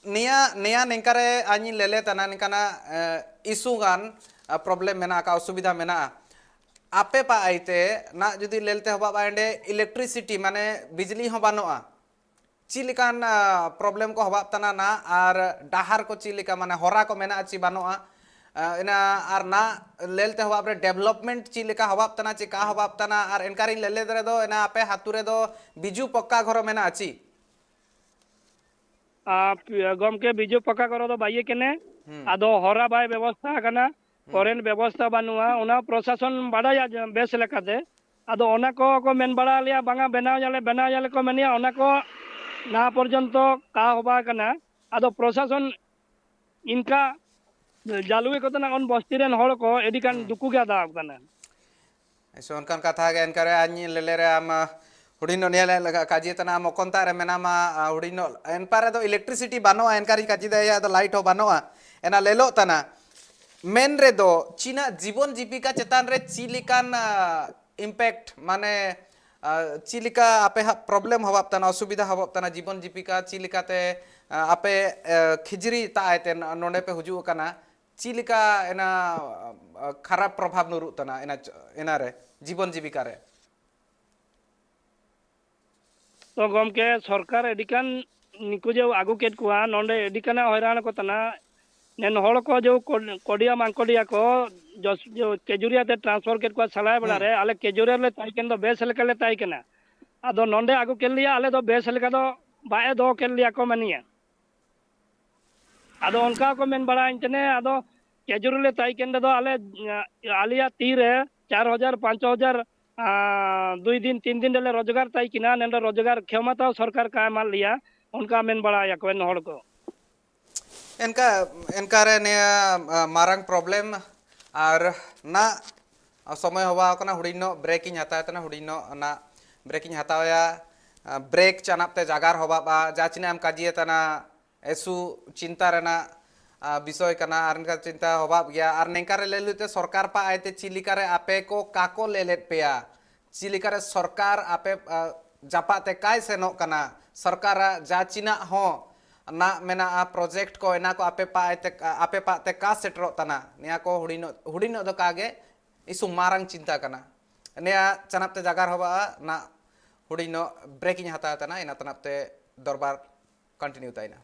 ᱱᱤᱭᱟ, ᱱᱤᱭᱟ ᱱᱮᱝᱠᱟᱨᱮ ᱟᱧᱤᱧ ᱞᱮᱞᱮ ᱛᱟᱱᱟ, ᱱᱤᱝᱠᱟᱱᱟᱜ, ᱮ, issue ᱜᱟᱱ, ᱟ, problem ᱢᱮᱱᱟᱜ ᱟᱠᱟᱫ, ᱚᱥᱩᱵᱤᱫᱷᱟ ᱢᱮᱱᱟᱜᱼᱟ᱾ ᱟᱯᱮ ᱯᱟ ᱟᱭᱛᱮ, ᱱᱟᱜ ᱡᱩᱫᱤ ᱞᱮᱞᱛᱮ ᱦᱚᱵᱟᱜ ᱵᱟ ᱮᱸᱰᱮ electricity, ᱢᱟᱱᱮ ᱵᱤᱡᱽᱞᱤ ᱦᱚᱸ ᱵᱟᱹᱱᱩᱜᱼᱟ᱾ ᱪᱮᱫ ᱞᱮᱠᱟᱱ, ᱟ, problem ᱠᱚ ᱦᱚᱵᱟᱜ ᱛᱟᱱᱟ ᱱᱟ, ᱟᱨ ᱰᱟᱦᱟᱨ ᱠᱚ ᱪᱮᱫ ᱞᱮᱠᱟ, ᱢᱟᱱᱮ ᱦᱚᱨᱟ ᱠᱚ ᱢᱮᱱᱟᱜᱼᱟ ᱪᱮ ᱵᱟᱹᱱᱩᱜᱼᱟ? ᱟ, ᱤᱱᱟ ᱟᱨ ᱱᱟ ᱞᱮᱞᱛᱮ ᱦᱚᱵᱟᱵ ᱨᱮ development ᱪᱮᱫ ᱞᱮᱠᱟ ᱦᱚᱵᱟᱵ ᱛᱟᱱᱟ, ᱪᱮᱫ ᱠᱟ ᱦᱚᱵᱟᱵ ᱛᱟᱱᱟ, ᱟᱨ ᱮᱱᱠᱟᱨᱤᱧ ᱞᱮᱞᱮᱫ ᱨᱮᱫᱚ ᱤᱱᱟ ᱟᱯᱮ ᱦᱟᱛᱩ ᱨᱮᱫᱚ ᱵᱤᱡᱩ ᱯᱚᱠᱠᱟ ᱜᱷᱚᱨ ᱢᱮᱱᱟᱜᱼᱟ ᱪᱮ? ᱟ, ᱯᱤ-, ᱜᱚᱢᱠᱮ, ᱵᱤᱡᱩ ᱯᱟᱠᱟ ᱠᱚᱨᱮ ᱫᱚ ᱵᱟᱭ ᱤᱭᱟᱹ ᱠᱟᱱᱟ᱾ ᱦᱩᱸ᱾ ᱟᱫᱚ ᱦᱚᱨᱟ ᱵᱟᱭ ᱵᱮᱵᱚᱥᱛᱷᱟ ᱟᱠᱟᱱᱟ᱾ ᱠᱟᱨᱮᱱᱴ ᱵᱮᱵᱚᱥᱛᱷᱟ ᱵᱟᱹᱱᱩᱜᱼᱟ, ᱚᱱᱟ ᱯᱨᱚᱥᱟᱥᱚᱱ ᱵᱟᱰᱟᱭᱟ ᱡᱮ ᱵᱮᱥ ᱞᱮᱠᱟᱛᱮ᱾ ᱟᱫᱚ ᱚᱱᱟ ᱠᱚ ᱠᱚ ᱢᱮᱱ ᱵᱟᱲᱟ ᱟᱞᱮᱭᱟ, ᱵᱟᱝᱟ ᱵᱮᱱᱟᱣ ᱭᱟᱞᱮ, ᱵᱮᱱᱟᱣ ᱭᱟᱞᱮ ᱠᱚ ᱢᱮᱱᱮᱜᱼᱟ, ᱚᱱᱟ ᱠᱚ ᱱᱟ ᱯᱚᱨᱡᱚᱱᱛᱚ ᱠᱟ ᱦᱚᱸ ᱵᱟᱝ ᱠᱟᱱᱟ᱾ ᱟᱫᱚ ᱯᱨᱚᱥᱟᱥᱚᱱ ᱤᱱᱠᱟ ᱡᱟᱞᱩᱭ ᱠᱚ ᱛᱟᱦᱮᱱᱟ, ᱚᱱ ᱵᱚᱥᱛᱤ ᱨᱮᱱ ᱦᱚᱲ ᱠᱚ ᱟᱹᱰᱤ ᱜᱟᱱ ᱦᱩᱸ᱾ ᱫᱩᱠᱩ ᱜᱮ ᱟᱫᱟᱣ ᱠᱟᱱᱟ᱾ ᱮᱥᱮ ᱚᱱᱠᱟᱱ ᱠᱟᱛᱷᱟ ᱜᱮ ᱮᱱᱠᱟᱨᱮ ᱟᱧ ᱞᱮᱞᱮ ᱨᱮ ᱟᱢ, ᱟ, ᱦᱩᱰᱤᱧ ᱱᱚᱜ ᱱᱤᱭᱟᱹ ᱞᱮ ᱞᱟᱜᱟ ᱠᱟᱡᱮ ᱛᱟᱱᱟ ᱟᱢ ᱚᱠᱚᱱ ᱛᱟ ᱨᱮ ᱢᱮᱱᱟᱢᱟ, ᱟ, ᱦᱩᱰᱤᱧ ᱱᱚᱜ ᱮᱱᱯᱟ ᱨᱮ ᱫᱚ electricity ᱵᱟᱹᱱᱩᱜᱼᱟ, ᱮᱱᱠᱟᱨᱤᱧ ᱠᱟᱡᱮ ᱫᱟᱭᱟ ᱟᱫᱚ light ᱦᱚᱸ ᱵᱟᱹᱱᱩᱜᱼᱟ, ᱮᱱᱟ ᱞᱮᱞᱚᱜ ᱛᱟᱱᱟ᱾ ᱢᱮᱱ ᱨᱮ ᱫᱚ ᱪᱤᱱᱟᱜ ᱡᱤᱵᱚᱱ ᱡᱤᱵᱤᱠᱟ ᱪᱮᱛᱟᱱ ᱨᱮ ᱪᱤ ᱞᱮᱠᱟᱱ, ᱟ, impact ᱢᱟᱱᱮ, ᱟ, ᱪᱤ ᱞᱮᱠᱟ ᱟᱯᱮ ᱦᱟᱜ problem ᱦᱚᱵᱟᱵ ᱛᱟᱱᱟ, ᱚᱥᱩᱵᱤᱫᱷᱟ ᱦᱚᱵᱟᱵ ᱛᱟᱱᱟ, ᱡᱤᱵᱚᱱ ᱡᱤᱵᱤᱠᱟ ᱪᱤ ᱞᱮᱠᱟᱛᱮ, ᱟ, ᱟᱯᱮ, ᱟ, ᱠᱷᱤᱡᱨᱤ ᱛᱟᱜ ᱟᱭ ᱛᱮ ᱱᱚᱰᱮ ᱯᱮ ᱦᱤᱡᱩᱜ ᱠᱟᱱᱟ? ᱪᱤ ᱞᱮᱠᱟ ᱮᱱᱟ, ᱟ, ᱠᱷᱟᱨᱟᱯ ᱯᱨᱚᱵᱷᱟᱵ ᱱᱩᱨᱩᱜ ᱛᱟᱱᱟ ᱮᱱᱟ, ᱮᱱᱟ ᱨᱮ, ᱡᱤᱵᱚᱱ ᱡᱤᱵᱤᱠᱟ ᱨᱮ? ᱛᱚ ᱜᱚᱢᱠᱮ, ᱥᱚᱨᱠᱟᱨ ᱟᱹᱰᱤ ᱜᱟᱱ ᱱᱤᱠᱩ ᱡᱮ ᱟᱹᱜᱩ ᱠᱮᱫ ᱠᱚᱣᱟ ᱱᱚᱰᱮ, ᱟᱹᱰᱤ ᱜᱟᱱᱮ ᱦᱚᱭᱨᱟᱱ ᱠᱚ ᱛᱟᱱᱟ᱾ ᱱᱮᱱ ᱦᱚᱲ ᱠᱚ ᱡᱮ ᱠᱚ-, ᱠᱚᱰᱤᱭᱟ ᱢᱟᱝᱠᱚᱰᱤᱭᱟ ᱠᱚ ᱡᱚᱥ-, ᱡᱮ ᱠᱮᱡᱩᱨᱤᱭᱟ ᱛᱮ transfer ᱠᱮᱫ ᱠᱚᱣᱟ ᱥᱟᱞᱟᱭ ᱵᱮᱲᱟ ᱦᱩᱸ᱾ ᱨᱮ, ᱟᱞᱮ ᱠᱮᱡᱩᱨᱤᱭᱟ ᱨᱮᱞᱮ ᱛᱟᱦᱮᱸ ᱠᱟᱱ ᱫᱚ ᱵᱮᱥ ᱞᱮᱠᱟ ᱞᱮ ᱛᱟᱦᱮᱸ ᱠᱟᱱᱟ᱾ ᱟᱫᱚ ᱱᱚᱰᱮ ᱟᱹᱜᱩ ᱠᱮᱫ ᱞᱮᱭᱟ, ᱟᱞᱮ ᱫᱚ ᱵᱮᱥ ᱞᱮᱠᱟ ᱫᱚ ᱵᱟᱭ ᱫᱚᱦᱚ ᱠᱮᱫ ᱞᱮᱭᱟ ᱠᱚ ᱢᱟᱱᱤᱭᱟ᱾ ᱟᱫᱚ ᱚᱱᱠᱟ ᱠᱚ ᱢᱮᱱ ᱵᱟᱲᱟᱭᱟᱹᱧ ᱛᱟᱦᱮᱸ, ᱟᱫᱚ ᱠᱮᱡᱩᱨᱤ ᱞᱮ ᱛᱟᱦᱮᱸ ᱠᱟᱱ ᱨᱮᱫᱚ ᱟᱞᱮ, ᱟᱞᱮᱭᱟᱜ ᱛᱤ ᱨᱮ ᱪᱟᱨ ᱦᱟᱡᱟᱨ, ᱯᱟᱸᱪ ᱦᱟᱡᱟᱨ, ᱟᱸ, ᱫᱩᱭ ᱫᱤᱱ, ᱛᱤᱱ ᱫᱤᱱ ᱨᱮᱞᱮ ᱨᱳᱡᱽᱜᱟᱨ ᱛᱟᱦᱮᱸ ᱠᱟᱱᱟ, ᱱᱚᱰᱮ ᱨᱳᱡᱽᱜᱟᱨ ᱠᱷᱮᱢᱟᱛᱟ ᱥᱚᱨᱠᱟᱨ ᱠᱟ ᱮᱢᱟᱫ ᱞᱮᱭᱟ, ᱚᱱᱠᱟ ᱢᱮᱱ ᱵᱟᱲᱟᱭᱟᱠᱚ ᱮᱱ ᱦᱚᱲ ᱠᱚ᱾ ᱮᱱᱠᱟ, ᱮᱱᱠᱟ ᱨᱮ ᱱᱤᱭᱟᱹ, ᱟ, ᱢᱟᱨᱟᱝ problem ᱟᱨ ᱱᱟ ᱥᱚᱢᱚᱭ ᱦᱚᱵᱟ ᱠᱟᱱᱟ, ᱦᱩᱰᱤᱧ ᱱᱚᱜ break ᱤᱧ ᱦᱟᱛᱟᱣ ᱛᱟᱦᱮᱱᱟ, ᱦᱩᱰᱤᱧ ᱱᱚᱜ ᱚᱱᱟ break ᱤᱧ ᱦᱟᱛᱟᱣᱟ᱾ ᱟ, break ᱪᱟᱱᱟᱯ ᱛᱮ ᱡᱟᱜᱟᱨ ᱦᱚᱵᱟᱵᱟ, ᱡᱟ ᱪᱤᱱᱟᱜ ᱮᱢ ᱠᱟᱡᱤᱭᱮ ᱛᱟᱦᱮᱱᱟ, ᱮᱥᱩ ᱪᱤᱱᱛᱟ ᱨᱮᱱᱟᱜ, ᱟ, ᱵᱤᱥᱚᱭ ᱠᱟᱱᱟ᱾ ᱟᱨ ᱱᱤᱝᱠᱟ ᱪᱤᱱᱛᱟ ᱦᱚᱵᱟᱵ ᱜᱮᱭᱟ᱾ ᱟᱨ ᱱᱤᱝᱠᱟ ᱨᱮ ᱞᱟᱹᱭ ᱞᱟᱹᱭ ᱛᱮ ᱥᱚᱨᱠᱟᱨ ᱯᱟ ᱟᱭᱛᱮ ᱪᱤ ᱞᱮᱠᱟ ᱨᱮ ᱟᱯᱮ ᱠᱚ ᱠᱟᱠᱚ ᱞᱮᱞᱮᱫ ᱯᱮᱭᱟ, ᱪᱤ ᱞᱮᱠᱟ ᱨᱮ ᱥᱚᱨᱠᱟᱨ ᱟᱯᱮ, ᱟ, ᱡᱟᱯᱟᱜ ᱛᱮ ᱠᱟᱭ ᱥᱮᱱᱚᱜ ᱠᱟᱱᱟ, ᱥᱚᱨᱠᱟᱨᱟᱜ ᱡᱟ ᱪᱤᱱᱟᱜ ᱦᱚᱸ ᱱᱟᱜ ᱢᱮᱱᱟᱜᱼᱟ, project ᱠᱚ, ᱮᱱᱟ ᱠᱚ ᱟᱯᱮ ᱯᱟ ᱟᱭᱛᱮ, ᱟᱯᱮ ᱯᱟᱜ ᱛᱮ ᱠᱟ ᱥᱮᱴᱮᱨᱚᱜ ᱛᱟᱱᱟ, ᱱᱤᱭᱟ ᱠᱚ ᱦᱩᱰᱤᱧ ᱱᱚᱜ, ᱦᱩᱰᱤᱧ ᱱᱚᱜ ᱫᱚ ᱠᱟ ᱜᱮ ᱤᱥᱩ ᱢᱟᱨᱟᱝ ᱪᱤᱱᱛᱟ ᱠᱟᱱᱟ᱾ ᱱᱤᱭᱟ ᱪᱟᱱᱟᱯ ᱛᱮ ᱡᱟᱜᱟᱨ ᱦᱚᱵᱟᱜᱼᱟ, ᱱᱟᱜ ᱦᱩᱰᱤᱧ ᱱᱚᱜ break ᱤᱧ ᱦᱟᱛᱟᱣ ᱛᱟᱱᱟ, ᱤᱱᱟ ᱛᱟᱱᱟᱯ ᱛᱮ ᱫᱚᱨᱵᱟᱨ continue ᱛᱟᱭᱱᱟ᱾